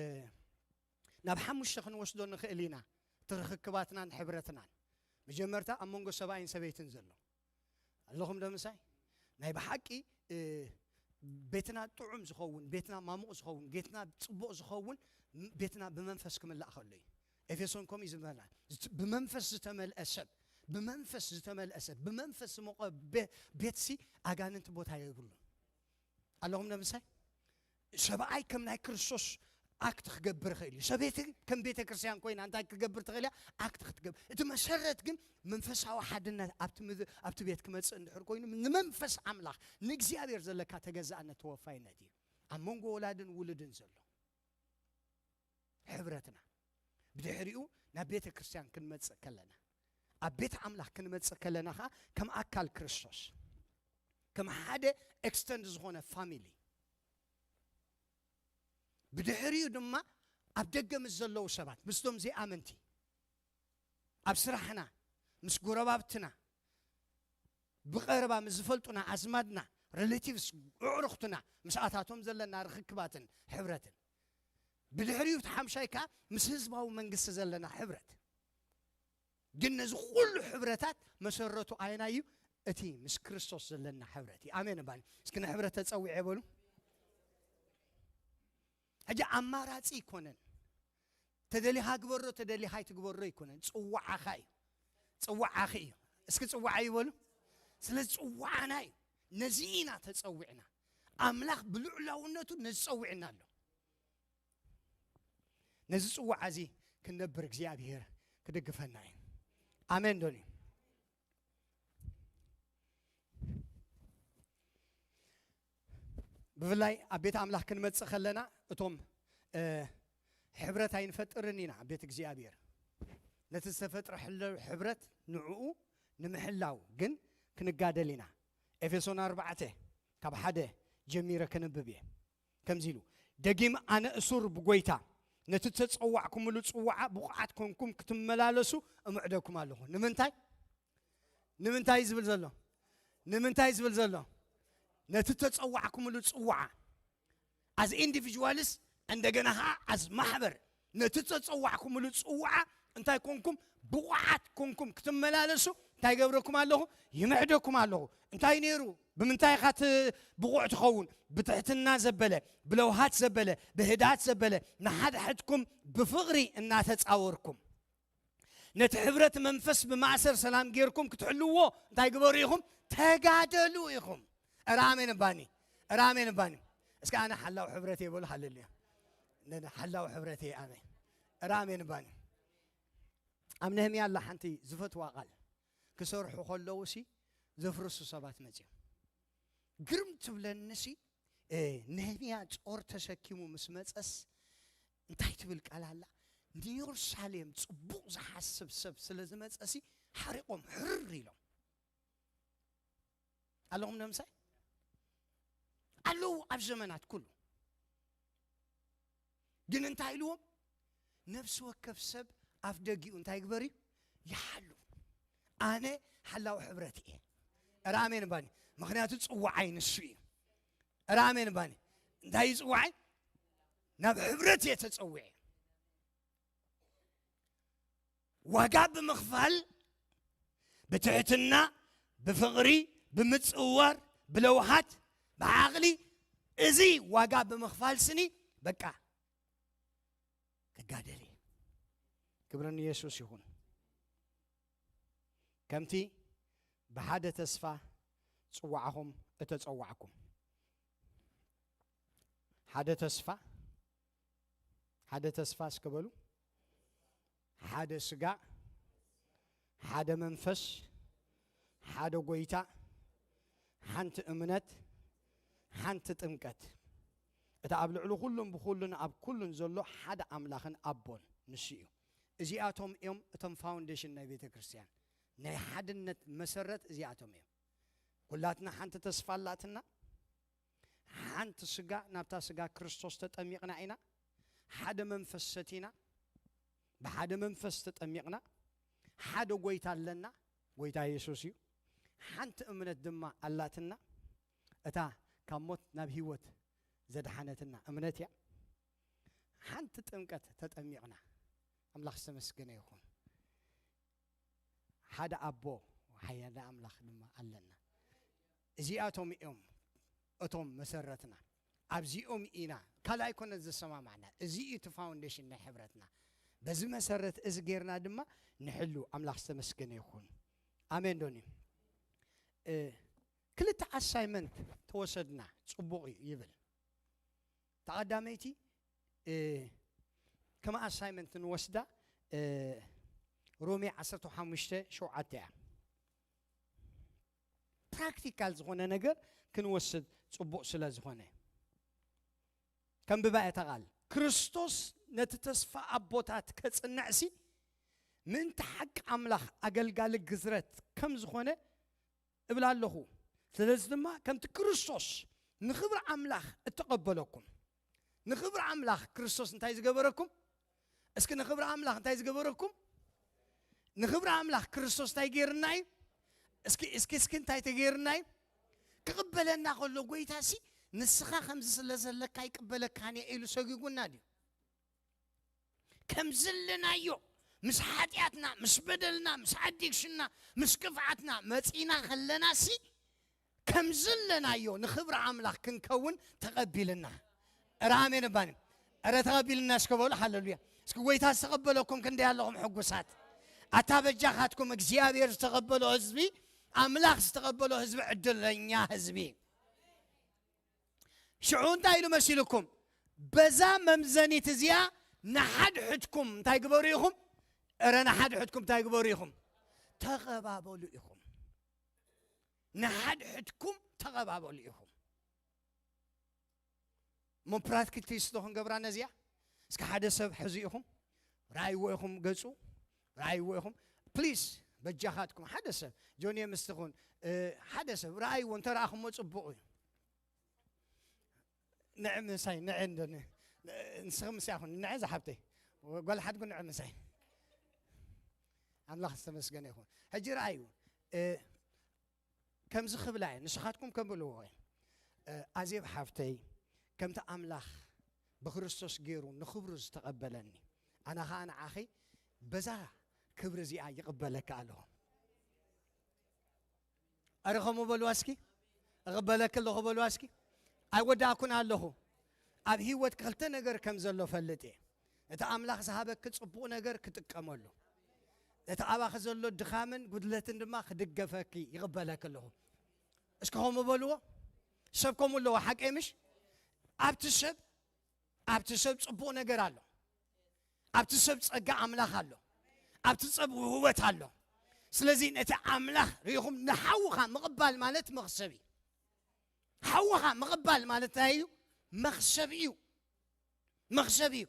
ናብ ሓሙሽተ ክንወስዶ ንኽእል ኢና፣ እቲ ርኽክባትናን ሕብረትናን። መጀመርታ ኣብ መንጎ ሰብኣይን ሰበይትን ዘሎ። ኣለኹም ዶ ምሳይ? ናይ ብሓቂ፣ እ፣ ቤትና ጥዑም ዝኸውን፣ ቤትና ማሙቕ ዝኸውን፣ ቤትና ጽቡቕ ዝኸውን፣ ም-፣ ቤትና ብመንፈስ ክምላእ ከሎ እዩ። ኤፌሶን ከምኡ እዩ ዝበለና። ዝት-፣ ብመንፈስ ዝተመልአ ሰብ፣ ብመንፈስ ዝተመልአ ሰብ፣ ብመንፈስ ዝሞቐ ቤ-፣ ቤትሲ ኣጋንንቲ ቦታ የብሉን። ኣለኹም ዶ ምሳይ? ሰብኣይ ከም ናይ ክርስቶስ ኣክት ክገብር ይኽእል እዩ። ሰበይቲ ከም ቤተ ክርስቲያን ኮይና እንታይ ክትገብር ትኽእል እያ? ኣክት ክትገብር። እቲ መሰረት ግን መንፈሳዊ ሓድነት ኣብቲ ምድ-፣ ኣብቲ ቤት ክመጽእ እንድሕር ኮይኑ፣ ንመንፈስ ኣምላኽ፣ ንእግዚኣብሔር ዘለካ ተገዛእነት ተወፋይነት እዩ። ኣብ መንጎ ወላድን ውሉድን ዘሎ ሕብረትና። ብድሕሪኡ ናብ ቤተ ክርስቲያን ክንመጽእ ከለና፣ ኣብ ቤት ኣምላኽ ክንመጽእ ከለና ኸዓ ከም ኣካል ክርስቶስ፣ ከም ሓደ ኤክስተንድ ዝኾነ ፋሚሊ። ብድሕሪኡ ድማ ኣብ ደገ ምስ ዘለዉ ሰባት፣ ምስቶም ዘይኣመንቲ፣ ኣብ ስራሕና፣ ምስ ጎረባብትና፣ ብቐረባ ምስ ዝፈልጡና ኣዝማድና፣ ሬሌቲቭስ፣ ኣዕሩኽትና፣ ምስኣታቶም ዘለና ርኽክባትን ሕብረትን። ብድሕሪኡ እቲ ሓምሻይ ከኣ ምስ ህዝባዊ መንግስቲ ዘለና ሕብረት። ግን ነዚ ኩሉ ሕብረታት መሰረቱ ኣየናይ እዩ? እቲ ምስ ክርስቶስ ዘለና ሕብረት እዩ። ኣሜን እባኒ። እስኪ ንሕብረት ተጸዊዐ በሉ። ሕጂ ኣማራጺ ኣይኮነን። ተደሊኻ ግበሮ፣ ተደሊኻ ኣይትግበሮ ኣይኮነን። ጽዋዓኻ እዩ። ጽዋዓኺ እዩ። እስኪ ጽዋዓ ይበሉ። ስለዚ ጽዋዓና እዩ። ነዚ ኢና ተጸዊዕና። ኣምላኽ ብልዑላውነቱ ነዚ ጸዊዕና ኣሎ። ነዚ ጽዋዓ እዚ ክንነብር እግዚኣብሔር ክድግፈና እዩ። ኣሜን ዶኒ? ብፍላይ ኣብ ቤት ኣምላኽ ክንመጽእ ከለና፣ እቶም፣ እ፣ ሕብረት ኣይንፈጥርን ኢና ኣብ ቤት እግዚኣብሔር። ነቲ ዝተፈጥረ ሕለ-፣ ሕብረት ንዕኡ ንምሕላው ግን ክንጋደል ኢና። ኤፌሶን ኣርባዕተ ካብ ሓደ ጀሚረ ከንብብ እየ። ከምዚ ኢሉ፣ ደጊም ኣነ እሱር ብጎይታ ነቲ ተጸዋዕኩምሉ ጽዋዓ ብቑዓት ኮንኩም ክትመላለሱ እምዕደኩም ኣለኹ። ንምንታይ? ንምንታይ ዝብል ዘሎ? ንምንታይ ዝብል ዘሎ? ነቲ ተጸዋዕኩምሉ ጽዋዓ፣ ኣዝ ኢንዲቪጁዋልስ፣ እንደገና ኸዓ ኣዝ ማሕበር፣ ነቲ ተጸዋዕኩምሉ ጽዋዓ እንታይ ኮንኩም? ብቑዓት ኮንኩም ክትመላለሱ እንታይ ገብረኩም ኣለኹ? ይምዕደኩም ኣለኹ። እንታይ ነይሩ? ብምንታይ ኢኻ ት-፣ ብቑዕ ትኸውን? ብትሕትና ዘበለ፣ ብለውሃት ዘበለ፣ ብህድኣት ዘበለ፣ ንሓድሕድኩም ብፍቕሪ እናተጻወርኩም፣ ነቲ ሕብረት መንፈስ ብማእሰር ሰላም ጌርኩም ክትሕልዎ እንታይ ግበሩ ኢኹም? ተጋደሉ ኢኹም። እረ ኣሜን እባኒ፣ እረ ኣሜን እባኒ። እስከ ኣነ ሓላው ሕብረት እየ በሉ። ሃሌሉያ። ነነ ሓላው ሕብረት እየ። ኣሜን። እረ ኣሜን እባኒ። ኣብ ነህምያ ኣላ ሓንቲ ዝፈትዋ ቃል። ክሰርሑ ከለዉ ሲ ዘፍርሱ ሰባት መጽዮም። ግርም ትብለንሲ፣ ነህምያ ጾር ተሰኪሙ ምስ መጸስ እንታይ ትብል ቃል ኣላ? ንየሩሳሌም ጽቡቕ ዝሓስብ ሰብ ስለ ዝመጸሲ ሓሪቖም ሕርር ኢሎም ኣለኹም ነምሳይ ኣለዉ ኣብ ዘመናት ኩሉ። ግን እንታይ ኢልዎም? ነፍሲ ወከፍ ሰብ ኣፍ ደጊኡ እንታይ ግበር እዩ? ይሓሉ። ኣነ ሓላዊ ሕብረት እየ። ራሜን ባኒ። ምክንያቱ ጽዋዓይ ንሱ እዩ። ራሜን ባኒ። እንታይ እዩ ጽዋዓይ? ናብ ሕብረት እየ ተጸዊዐ። ዋጋ ብምኽፋል፣ ብትሕትና፣ ብፍቕሪ፣ ብምጽዋር፣ ብለውሃት፣ ብዓቕሊ፣ እዚ ዋጋ ብምኽፋል ስኒ በቃ ክጋደል እየ። ክብሪ ንየሱስ ይኹን። ከምቲ ብሓደ ተስፋ ጽዋዕኹም እተጸዋዕኩም ሓደ ተስፋ ሓደ ተስፋ እስከ በሉ። ሓደ ስጋ፣ ሓደ መንፈስ፣ ሓደ ጎይታ፣ ሓንቲ እምነት፣ ሓንቲ ጥምቀት። እቲ ኣብ ልዕሊ ኩሉን ብኩሉን ኣብ ኩሉን ዘሎ ሓደ ኣምላኽን ኣቦን ንሱ እዩ። እዚኣቶም እዮም እቶም ፋውንዴሽን ናይ ቤተ ክርስቲያን፣ ናይ ሓድነት መሰረት እዚኣቶም እዮም። ኩላትና ሓንቲ ተስፋ ኣላትና። ሓንቲ ስጋ ናብታ ስጋ ክርስቶስ ተጠሚቕና ኢና። ሓደ መንፈስ ሰቲና፣ ብሓደ መንፈስ ተጠሚቕና። ሓደ ጎይታ ኣለና፣ ጎይታ የሱስ እዩ። ሓንቲ እምነት ድማ ኣላትና፣ እታ ካብ ሞት ናብ ህይወት ዘድሓነትና እምነት እያ። ሓንቲ ጥምቀት ተጠሚቕና። ኣምላኽ ዝተመስገነ ይኹን። ሓደ ኣቦ ሓደ ኣምላኽ ድማ ኣለና። እዚኣቶም እዮም እቶም መሰረትና። ኣብዚኦም ኢና ካልኣይ ኮነ ዝሰማማዕና። እዚ እዩ እቲ ፋውንዴሽን ናይ ሕብረትና። በዚ መሰረት እዚ ጌርና ድማ ንሕሉ። ኣምላኽ ዝተመስገነ ይኹን። ኣሜን ዶኒ። ክልተ ኣሳይመንት ተወሰድና ጽቡቕ እዩ ይብል። ተቐዳመይቲ ከም ኣሳይመንት ንወስዳ ሮሜ ዓሰርተ ሓሙሽተ ሸውዓተ እያ። ፕራክቲካል ዝኾነ ነገር ክንወስድ ጽቡቕ ስለ ዝኾነ። ከም ብባኤታ ቃል ክርስቶስ ነቲ ተስፋ ኣቦታት ከጽንዕሲ ምእንቲ ሓቂ ኣምላኽ ኣገልጋሊ ግዝረት ከም ዝኾነ እብል ኣለኹ። ስለዚ ድማ ከምቲ ክርስቶስ ንኽብሪ ኣምላኽ እተቐበለኩም፣ ንኽብሪ ኣምላኽ ክርስቶስ እንታይ ዝገበረኩም? እስኪ ንኽብሪ ኣምላኽ እንታይ ዝገበረኩም? ንኽብሪ ኣምላኽ ክርስቶስ እንታይ ገይርና እዩ? እስኪ እስኪ እስኪ እንታይ ተገይርና እዩ? ክቕበለና ከሎ ጎይታ ሲ ንስኻ ከምዚ ስለ ዘለካ ይቅበለካን እየ ኢሉ ሰጊጉና ድዩ? ከም ዘለናዮ ምስ ሓጢኣትና ምስ በደልና ምስ ኣዲክሽንና ምስ ክፍዓትና መጺና ከለና ሲ ከም ዘለናዮ ንኽብሪ ኣምላኽ ክንከውን ተቐቢልና። እረ ኣሜን እባኒ። እረ ተቐቢልና እስከ በሉ። ሃለሉያ። እስኪ ጎይታ ዝተቐበለኩም ክንደይ ኣለኹም ሕጉሳት? ኣታ በጃኻትኩም እግዚኣብሔር ዝተቐበሎ ህዝቢ ኣምላኽ ዝተቐበሎ ህዝቢ ዕድለኛ ህዝቢ። ሽዑ እንታይ ኢሉ መሲልኩም? በዛ መምዘኒት እዚኣ ንሓድሕድኩም እንታይ ግበሩ ኢኹም? እረ ንሓድሕድኩም እንታይ ግበሩ ኢኹም? ተቐባበሉ ኢኹም። ንሓድሕድኩም ተቐባበሉ ኢኹም። እሞ ፕራክቲስ ዶ ክንገብራ ነዚኣ? እስኪ ሓደ ሰብ ሕዚ ኢኹም ርኣይዎ ኢኹም ገጹ ርኣይዎ ኢኹም ፕሊስ በጃኻትኩም ሓደ ሰብ ጆንየ ምስትኹን ሓደ ሰብ ርኣይዎ እንተረኣኹሞ ጽቡቕ እዩ። ንዕ ምሳይ ንዕ እንዶ ንስኺ ምሳይ ኹን ንዕ ዝሓብተይ ጓል ሓድጉ ንዕ ምሳይ ኣምላኽ ዝተመስገነ ይኹን። ሕጂ ረኣዩ ከምዚ ክብላ እየ ንስኻትኩም ከም ብልዎ እየ ኣዜብ ሓፍተይ ከምቲ ኣምላኽ ብክርስቶስ ገይሩ ንኽብሩ ዝተቐበለኒ ኣነ ኸዓ ንዓኺ በዛ ክብሪ እዚኣ ይቕበለካ ኣለኹ። ኣረ ከምኡ በልዋ እስኪ። እቕበለኪ ኣለኹ በልዋ እስኪ። ኣይወዳእኩን ኣለኹ። ኣብ ህይወት ክልተ ነገር ከም ዘሎ ፈልጥ እየ። እቲ ኣምላኽ ዝሃበኪ ጽቡቕ ነገር ክጥቀመሉ፣ እቲ ኣባኺ ዘሎ ድኻምን ጉድለትን ድማ ክድገፈኪ ይቕበለኪ ኣለኹ። እስኪ ከምኡ በልዎ። ሰብ ከምኡ ኣለዎ፣ ሓቀይ ምሽ? ኣብቲ ሰብ ኣብቲ ሰብ ጽቡቕ ነገር ኣሎ። ኣብቲ ሰብ ጸጋ ኣምላኽ ኣሎ። ኣብቲ ሰብ ውህበት ኣሎ። ስለዚ ነቲ ኣምላኽ ርኢኹም ንሓውኻ ምቕባል ማለት መኽሰብ እዩ። ሓውኻ ምቕባል ማለት እንታይ እዩ? መኽሰብ እዩ። መኽሰብ እዩ።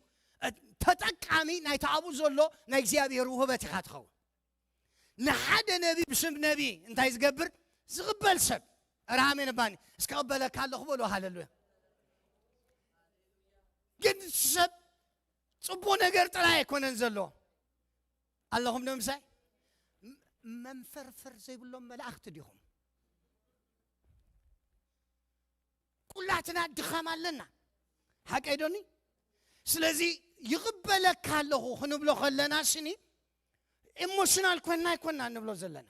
ተጠቃሚ ናይቲ ኣብኡ ዘሎ ናይ እግዚኣብሔር ውህበት ኢኻ ትኸውን። ንሓደ ነቢ ብስም ነቢ እንታይ ዝገብር? ዝቕበል ሰብ። ራሜን ባኒ እስከ ቀበለካ ኣለኹ በሉ። ሃለሉያ። ግን ሰብ ጽቡቕ ነገር ጥራይ ኣይኮነን ዘሎ። ኣለኹም ዶ ምሳይ? መንፈርፈር ዘይብሎም መላእኽቲ ዲኹም? ኩላትና ድኻም ኣለና። ሓቀይ ዶኒ? ስለዚ ይቕበለካ ኣለኹ ክንብሎ ከለና ስኒ ኢሞሽናል ኮንና ኣይኮንና እንብሎ ዘለና።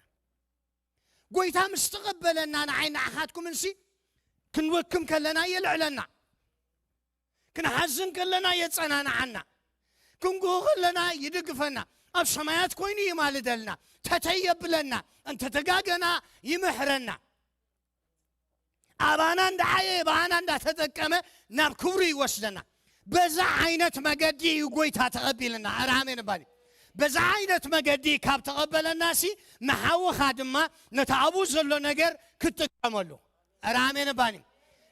ጎይታ ምስ ተቐበለና ንዓይ ንዓኻትኩም እንሲ ክንወክም ከለና የልዕለና። ክንሓዝን ከለና የጸናንዓና። ክንጉህ ከለና ይድግፈና። ኣብ ሰማያት ኮይኑ ይማልደልና። ተተይ የብለና። እንተተጋገና ይምሕረና። ኣባና እንዳዓየ ብኣና እንዳተጠቀመ ናብ ክብሩ ይወስደና። በዛ ዓይነት መገዲ እዩ ጎይታ ተቐቢልና። ኣረ ኣሜን ባኒ። በዛ ዓይነት መገዲ ካብ ተቐበለናሲ ንሓውኻ ድማ ነቲ ኣብኡ ዘሎ ነገር ክትጥቀመሉ። ኣረ ኣሜን ባኒ።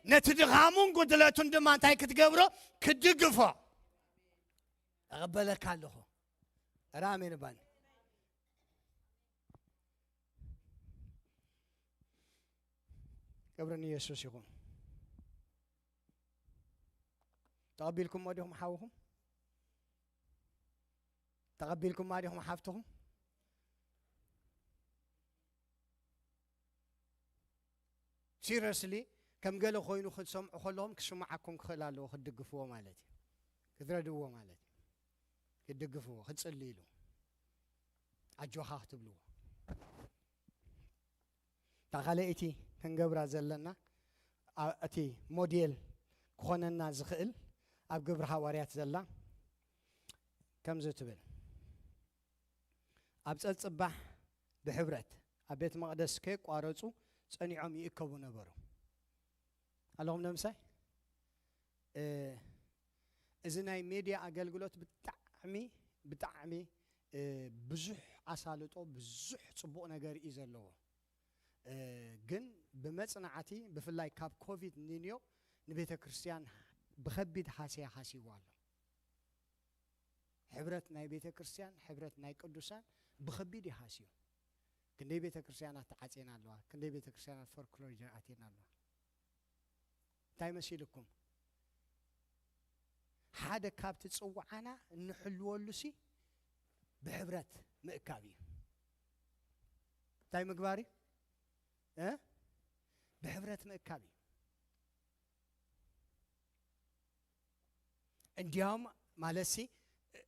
ነቲ ድኻሙን ጉድለቱን ድማ እንታይ ክትገብሮ? ክትድግፎ። እቐበለካ ኣለኹ። ኣረ ኣሜን ባኒ። ክብሪ ንየሱስ ይኹን። ተቐቢልኩሞ ዲኹም ሓውኹም? ተቐቢልኩማ ዲኹም ሓፍትኹም? ሲሪየስሊ ከም ገለ ኮይኑ ክትሰምዑ ከለኹም ክስምዓኩም ክኽእል ኣለዎ። ክትድግፍዎ ማለት እዩ። ክትረድእዎ ማለት እዩ። ክትድግፍዎ፣ ክትጽልይሉ፣ ኣጆኻ ክትብልዎ። እታ ካልኣይቲ ክንገብራ ዘለና ኣ-፣ እቲ ሞዴል ክኾነና ዝኽእል ኣብ ግብሪ ሃዋርያት ዘላ ከምዚ ትብል፣ ኣብ ጸጽባሕ ብሕብረት ኣብ ቤት መቕደስ ከየቋረጹ ጸኒዖም ይእከቡ ነበሩ። ኣለኹም ዶ ምሳይ? እ፣ እዚ ናይ ሜድያ ኣገልግሎት ብጣዕሚ፣ ብጣዕሚ፣ እ፣ ብዙሕ ኣሳልጦ፣ ብዙሕ ጽቡቕ ነገር እዩ ዘለዎ። እ፣ ግን ብመጽናዕቲ፣ ብፍላይ ካብ ኮቪድ ንንዮ ንቤተ ክርስቲያን ብኸቢድ ሃስያ ሃስይዋ ኣሎ። ሕብረት ናይ ቤተ ክርስቲያን፣ ሕብረት ናይ ቅዱሳን ብኸቢድ ይሃስዩ። ክንደይ ቤተ ክርስቲያናት ተዓጽየን ኣለዋ፣ ክንደይ ቤተ ክርስቲያናት ፎርክሎር ኣትየን ኣለዋ። እንታይ መሲልኩም? ሓደ ካብቲ ጽዋዓና እንሕልወሉሲ ብሕብረት ምእካብ እዩ። እንታይ ምግባር እዩ? እ? ብሕብረት ምእካብ እዩ። እንዲያውም ማለትሲ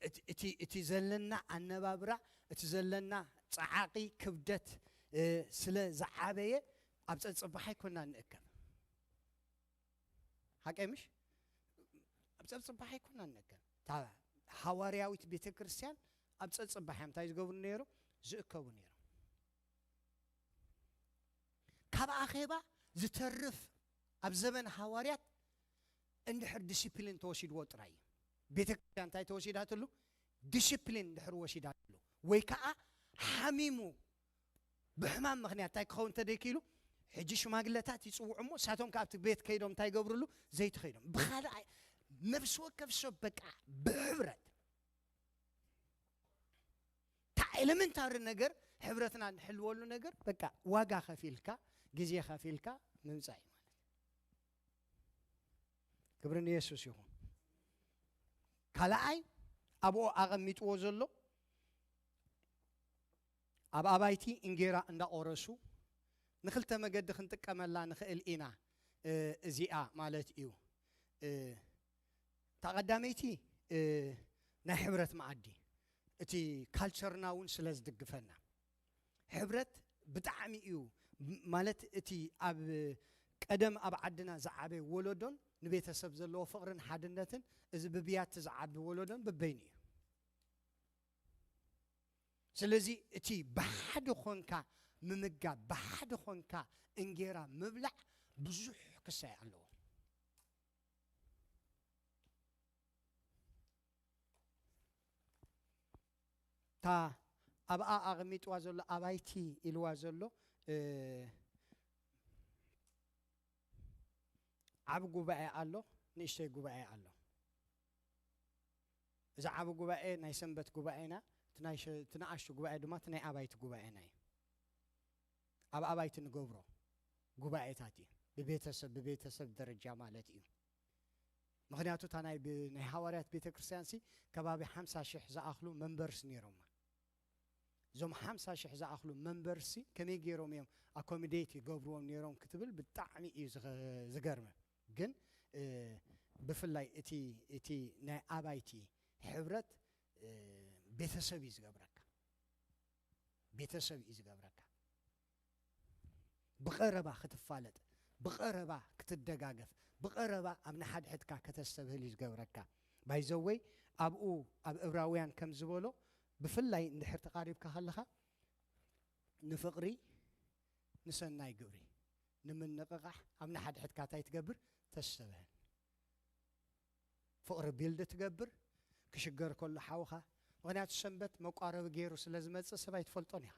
እቲ፣ እቲ፣ እቲ ዘለና ኣነባብራ፣ እቲ ዘለና ጸዓቒ ክብደት፣ እ፣ ስለ ዝዓበየ ኣብ ጸጽባሕ ኣይኮና ንእከብ። ሓቀይ ምሽ? ኣብ ጸብጽባሕ ኣይኮናን ነገር። እታ ሃዋርያዊት ቤተ ክርስቲያን ኣብ ጸብጽባሕ እዮም እንታይ ዝገብሩ ነይሩ? ዝእከቡ ነይሮም። ካብ ኣኼባ ዝተርፍ ኣብ ዘመን ሃዋርያት እንድሕር ዲሲፕሊን ተወሲድዎ ጥራይ እዩ። ቤተ ክርስቲያን እንታይ ተወሲዳትሉ? ዲሲፕሊን እንድሕር ወሲዳትሉ፣ ወይ ከኣ ሓሚሙ ብሕማም ምኽንያት እንታይ ክኸውን ተደይኪሉ? ሕጂ ሽማግለታት ይጽውዑ እሞ፣ እሳቶም ከኣ ኣብቲ ቤት ከይዶም እንታይ ይገብሩሉ? ዘይትኸይዶም። ብኻልእ ኣይ-፣ ነፍሲ ወከፍ ሰብ በቃ ብሕብረት። እታ ኤለመንታሪ ነገር፣ ሕብረትና እንሕልወሉ ነገር፣ በቃ ዋጋ ከፊልካ፣ ግዜ ከፊልካ ምምጻእ እዩ ማለት። ክብሪ ንየሱስ ይኹን። ካልኣይ፣ ኣብኡ ኣቐሚጥዎ ዘሎ፣ ኣብ ኣባይቲ እንጌራ እንዳቖረሱ ንኽልተ መገዲ ክንጥቀመላ ንኽእል ኢና፣ እ፣ እዚኣ ማለት እዩ። እ፣ እታ ቀዳመይቲ፣ እ፣ ናይ ሕብረት መኣዲ፣ እቲ ካልቸርና እውን ስለ ዝድግፈና። ሕብረት ብጣዕሚ እዩ፣ ም-፣ ማለት እቲ ኣብ ቀደም ኣብ ዓድና ዝዓበየ ወለዶን ንቤተሰብ ዘለዎ ፍቕርን ሓድነትን፣ እዚ ብብያቲ ዝዓቢ ወለዶን በበይኑ እዩ። ስለዚ እቲ ብሓደ ኾንካ ምምጋብ፣ ብሓደ ኾንካ እንጌራ ምብላዕ ብዙሕ ክሳይ ኣለዎ። እታ ኣብኣ ኣቐሚጥዋ ዘሎ፣ ኣባይቲ ኢልዋ ዘሎ፣ እ፣ ዓቢ ጉባኤ ኣሎ፣ ንእሽተይ ጉባኤ ኣሎ። እዚ ዓቢ ጉባኤ ናይ ሰንበት ጉባኤና፣ እቲ ናይ ሸ-፣ እቲ ንኣሽቱ ጉባኤ ድማ እቲ ናይ ኣባይቲ ጉባኤና እዩ። ኣብ ኣባይቲ ንገብሮ ጉባኤታት እዩ፣ ብቤተሰብ፣ ብቤተሰብ ደረጃ ማለት እዩ። ምኽንያቱ እታ ናይ ብ-፣ ናይ ሃዋርያት ቤተ ክርስቲያን ሲ ከባቢ ሓምሳ ሽሕ ዝኣኽሉ መንበርስ ነይሮማ። እዞም ሓምሳ ሽሕ ዝኣኽሉ መንበርሲ ከመይ ገይሮም እዮም ኣኮሚዴት ይገብርዎም ነይሮም ክትብል ብጣዕሚ እዩ ዝኸ-፣ ዝገርም። ግን፣ እ፣ ብፍላይ እቲ፣ እቲ ናይ ኣባይቲ ሕብረት፣ እ፣ ቤተሰብ እዩ ዝገብረካ። ቤተሰብ እዩ ዝገብረካ። ብቐረባ ክትፋለጥ፣ ብቐረባ ክትደጋገፍ፣ ብቐረባ ኣብ ንሓድሕድካ ከተስተብህል እዩ ዝገብረካ። ባይዘወይ ኣብኡ ኣብ እብራውያን ከም ዝበሎ ብፍላይ እንድሕር ተቓሪብካ ከለኻ ንፍቕሪ፣ ንሰናይ ግብሪ፣ ንምንቕቓሕ ኣብ ንሓድሕድካ እንታይ ትገብር? ተስተብህል። ፍቕሪ ቢልድ ትገብር፣ ክሽገር ከሎ ሓውኻ። ምኽንያቱ ሰንበት መቋረቢ ገይሩ ስለ ዝመጽእ ሰብ ኣይትፈልጦን ኢኻ።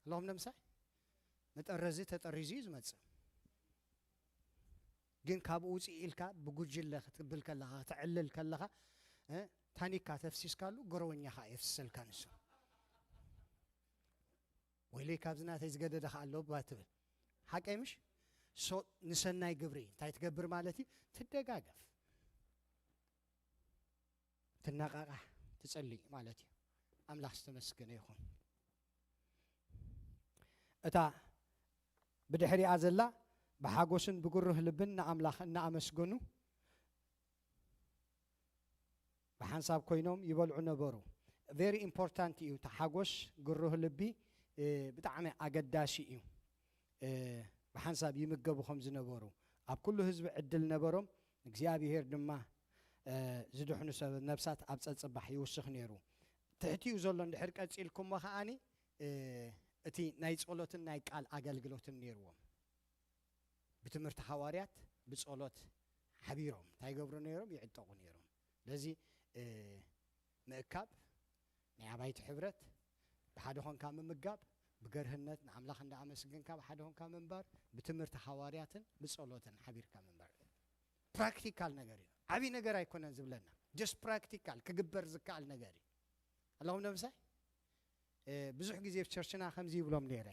ኣለኹም ንምሳይ? መጠረዚ ተጠሪዙ እዩ ዝመጽእ። ግን ካብኡ ውፅእ ኢልካ ብጉጅለ ክትብል ከለኻ፣ ክትዕልል ከለኻ፣ እ፣ ታኒካ ተፍሲስካሉ፣ ጎረወኛኻ የፍስሰልካ ንሱ። ወይለይ ካብዚ ናተይ ዝገደደ ኸዓ ኣሎ እባ ትብል። ሓቀይ ምሽ? ሶ ንሰናይ ግብሪ እንታይ ትገብር ማለት እዩ? ትደጋገፍ። ትነቓቓሕ፣ ትጸልይ ማለት እዩ። ኣምላኽ ዝተመስገነ ይኹን። እታ ብድሕሪኣ ዘላ ብሓጎስን ብግሩህ ልብን ንኣምላኽ እናኣመስገኑ ብሓንሳብ ኮይኖም ይበልዑ ነበሩ። ቨሪ ኢምፖርታንት እዩ። እቲ ሓጎስ ግሩህ ልቢ፣ እ፣ ብጣዕሚ ኣገዳሲ እዩ። እ፣ ብሓንሳብ ይምገቡ ከም ዝነበሩ፣ ኣብ ኩሉ ህዝቢ ዕድል ነበሮም። እግዚኣብሄር ድማ፣ እ፣ ዝድሕኑ ሰብ ነብሳት ኣብ ጸጽባሕ ይውስኽ ነይሩ። ትሕቲኡ ዘሎ እንድሕር ቀጺልኩሞ ከኣኒ፣ እ፣ እቲ ናይ ጸሎትን ናይ ቃል ኣገልግሎትን ነይርዎም። ብትምህርቲ ሃዋርያት ብጸሎት ሓቢሮም እንታይ ይገብሩ ነይሮም? ይዕጠቑ ነይሮም። ስለዚ፣ እ፣ ምእካብ፣ ናይ ኣባይቲ ሕብረት፣ ብሓደ ኾንካ ምምጋብ፣ ብገርህነት ንኣምላኽ እንዳኣመስግንካ ብሓደ ኾንካ ምንባር፣ ብትምህርቲ ሃዋርያትን ብጸሎትን ሓቢርካ ምንባር። ፕራክቲካል ነገር እዩ። ዓብዪ ነገር ኣይኮነን ዝብለና። ጀስት ፕራክቲካል ክግበር ዝከኣል ነገር እዩ። ኣለኹም ዶ ምሳይ? እ፣ ብዙሕ ግዜ ኣብ ቸርችና ከምዚ ይብሎም ነይረ።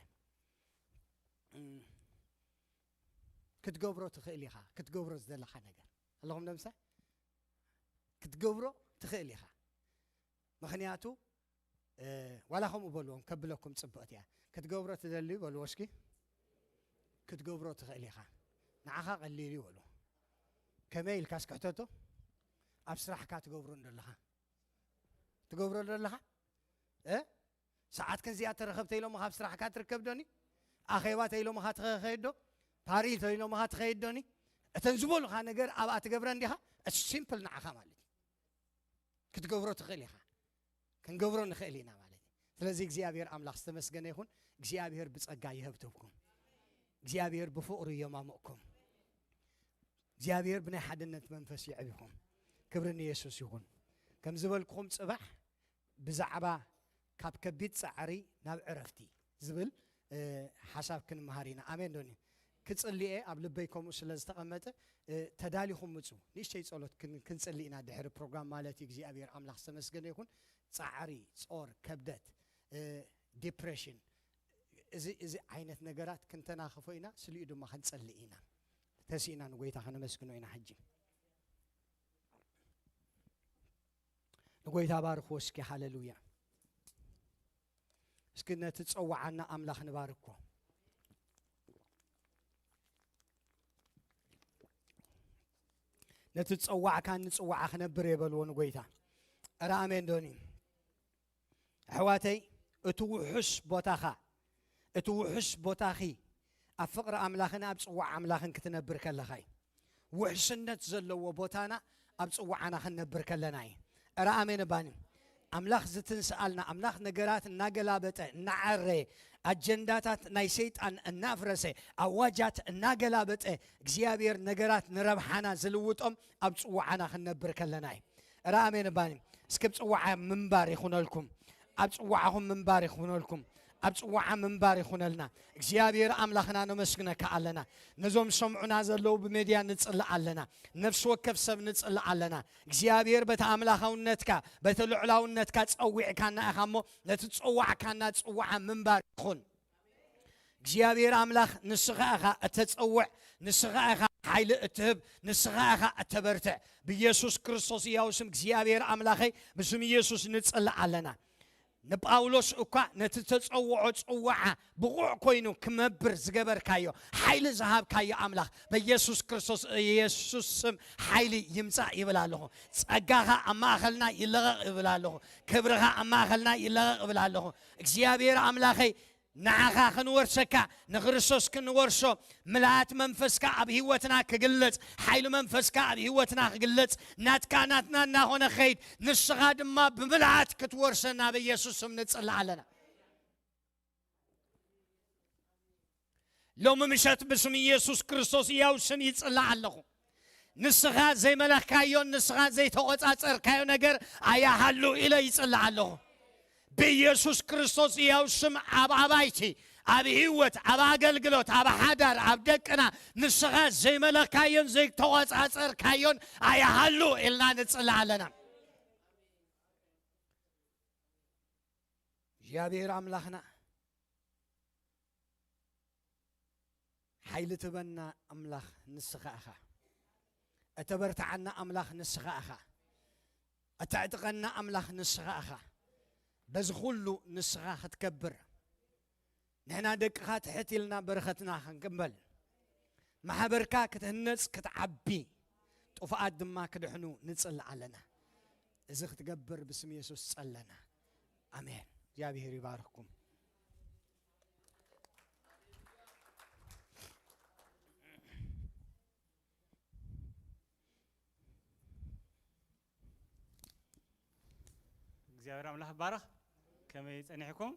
እም፣ ክትገብሮ ትኽእል ኢኻ፣ ክትገብሮ ዝደለኻ ነገር። ኣለኹም ዶ ምሳይ? ክትገብሮ ትኽእል ኢኻ። ምኽንያቱ፣ እ፣ ዋላ ከምኡ በልዎም፣ ከብለኩም ጽብቕቲ እያ። ክትገብሮ ትደሊ በልዎ እስኪ። ክትገብሮ ትኽእል ኢኻ። ንዓኻ ቀሊል እዩ በሉ። ከመይ ኢልካ እስኪ ሕተቶ? ኣብ ስራሕካ ትገብሮ እንዶ ኣለኻ። ትገብሮ እንዶ ኣለኻ? እ? ሰዓት ክንዚኣ ተረኸብ ተይሎምኻ ኣብ ስራሕካ ትርከብ ዶኒ? ኣኼባ ተይሎምኻ ትኸ-፣ ትኸይድ ዶ? ፓሪ ተይሎምኻ ትኸይድ ዶኒ? እተን ዝበሉኻ ነገር ኣብኣ ትገብረን ዲኻ? እቲ ሲምፕል ንዓኻ ማለት እዩ። ክትገብሮ ትኽእል ኢኻ። ክንገብሮ ንኽእል ኢና ማለት እዩ። ስለዚ እግዚኣብሔር ኣምላኽ ዝተመስገነ ይኹን። እግዚኣብሔር ብጸጋ ይሀብትብኩም። እግዚኣብሔር ብፍቕሩ የማምቕኩም። እግዚኣብሔር ብናይ ሓድነት መንፈስ የዕቢኹም። ክብሪ ንየሱስ ይኹን። ከም ዝበልኩኹም ጽባሕ ብዛዕባ ካብ ከቢድ ጻዕሪ ናብ ዕረፍቲ ዝብል፣ እ፣ ሓሳብ ክንመሃር ኢና። ኣሜን ዶኒ? ክጽሊ እየ፣ ኣብ ልበይ ከምኡ ስለ ዝተቐመጠ፣ እ፣ ተዳሊኹም ምጹ። ንእሽተይ ጸሎት ክን-፣ ክንጽሊ ኢና ድሕሪ ፕሮግራም ማለት እዩ። እግዚኣብሔር ኣምላኽ ዝተመስገነ ይኹን። ጻዕሪ፣ ጾር፣ ከብደት፣ እ፣ ዲፕሬሽን፣ እዚ፣ እዚ ዓይነት ነገራት ክንተናኽፎ ኢና፣ ስሊኡ ድማ ክንጸሊ ኢና። ተሲእና ንጎይታ ከነመስግኖ ኢና ሕጂ። ንጎይታ ባርኽዎ እስኪ፣ ሃሌሉያ። እስኪ ነቲ ዝጸዋዓና ኣምላኽ ንባርኮ። ነቲ ዝጸዋዕካኒ ጽዋዓ ክነብር እየ በልዎ ንጎይታ። ኧረ ኣሜን ዶኒ? ኣሕዋተይ፣ እቲ ውሑስ ቦታኻ፣ እቲ ውሑስ ቦታኺ ኣብ ፍቕሪ ኣምላኽን ኣብ ጽዋዕ ኣምላኽን ክትነብር ከለኻ እዩ። ውሕስነት ዘለዎ ቦታና ኣብ ጽዋዓና ክንነብር ከለና እዩ። እረ ኣሜን እባኒ። ኣምላኽ ዝትንስኣልና፣ ኣምላኽ ነገራት እናገላበጠ፣ እናዓረየ፣ ኣጀንዳታት ናይ ሰይጣን እናፍረሰ፣ ኣዋጃት እናገላበጠ፣ እግዚኣብሔር ነገራት ንረብሓና ዝልውጦም ኣብ ጽዋዓና ክንነብር ከለና እዩ። እረ ኣሜን እባኒ። እስኪ ኣብ ጽዋዓ ምንባር ይኹነልኩም። ኣብ ጽዋዕኹም ምንባር ይኹነልኩም። ኣብ ጽዋዓ ምንባር ይኹነልና። እግዚኣብሔር ኣምላኽና ነመስግነካ ኣለና። ነዞም ሰምዑና ዘለዉ ብሜድያ ንጽልእ ኣለና። ነፍሲ ወከፍ ሰብ ንጽልእ ኣለና። እግዚኣብሔር በቲ ኣምላኻውነትካ፣ በቲ ልዑላውነትካ ጸዊዕካና ኢኻ እሞ፣ ነቲ ጸዋዕካና ጽዋዓ ምንባር ይኹን። እግዚኣብሔር ኣምላኽ ንስኻ ኢኻ እተጸውዕ፣ ንስኻ ኢኻ ሓይሊ እትህብ፣ ንስኻ ኢኻ እተበርትዕ። ብኢየሱስ ክርስቶስ ሕያው ስም እግዚኣብሔር ኣምላኸይ፣ ብስም ኢየሱስ ንጽልእ ኣለና። ንጳውሎስ እኳ ነቲ ተጸውዖ ጽዋዓ ብቑዕ ኮይኑ ክመብር ዝገበርካዮ፣ ሓይሊ ዝሃብካዮ ኣምላኽ፣ በኢየሱስ ክርስቶስ ኢየሱስ ስም ሓይሊ ይምጻእ ይብል ኣለኹ። ጸጋኻ ኣብ ማእኸልና ይለቐቕ ይብል ኣለኹ። ክብርኻ ኣብ ማእኸልና ይለቐቕ ይብል ኣለኹ። እግዚኣብሔር ኣምላኸይ፣ ንዓኻ ክንወርሰካ፣ ንክርስቶስ ክንወርሶ፣ ምልኣት መንፈስካ ኣብ ህይወትና ክግለጽ፣ ሓይሊ መንፈስካ ኣብ ህይወትና ክግለጽ፣ ናትካ ናትና እናኾነ ክኸይድ፣ ንስኻ ድማ ብምልኣት ክትወርሰና በኢየሱስ ስም ንጽልእ ኣለና። ሎሚ ምሸት ብስም ኢየሱስ ክርስቶስ ሕያው ስም ይጽልእ ኣለኹ። ንስኻ ዘይመለኽካዮን ንስኻ ዘይተቖጻጸርካዮ ነገር ኣያሃሉ ኢለ ይጽልእ ኣለኹ። ብኢየሱስ ክርስቶስ ሕያው ስም ኣብ ኣባይቲ፣ ኣብ ህይወት፣ ኣብ ኣገልግሎት፣ ኣብ ሓዳር፣ ኣብ ደቅና ንስኻ ዘይመለኽካዮን ዘይተቖጻጸርካዮን ኣያሃሉ ኢልና ንጽልእ ኣለና። እግዚኣብሔር ኣምላኽና፣ ሓይሊ ትበና ኣምላኽ ንስኻ ኢኻ። እተበርትዓና ኣምላኽ ንስኻ ኢኻ። እተዕጥቀና ኣምላኽ ንስኻ ኢኻ። በዚ ኩሉ ንስኻ ክትከብር፣ ንሕና ደቅኻ ትሕት ኢልና በረኸትና ክንቅበል፣ ማሕበርካ ክትህነጽ ክትዓቢ፣ ጥፉኣት ድማ ክድሕኑ ንጽልእ ኣለና። እዚ ክትገብር ብስም የሱስ ጸለና። ኣሜን። እግዚኣብሔር ይባርኽኩም። እግዚኣብሔር ኣምላኽ ይባረኽ። ከመይ ጸኒሕኩም?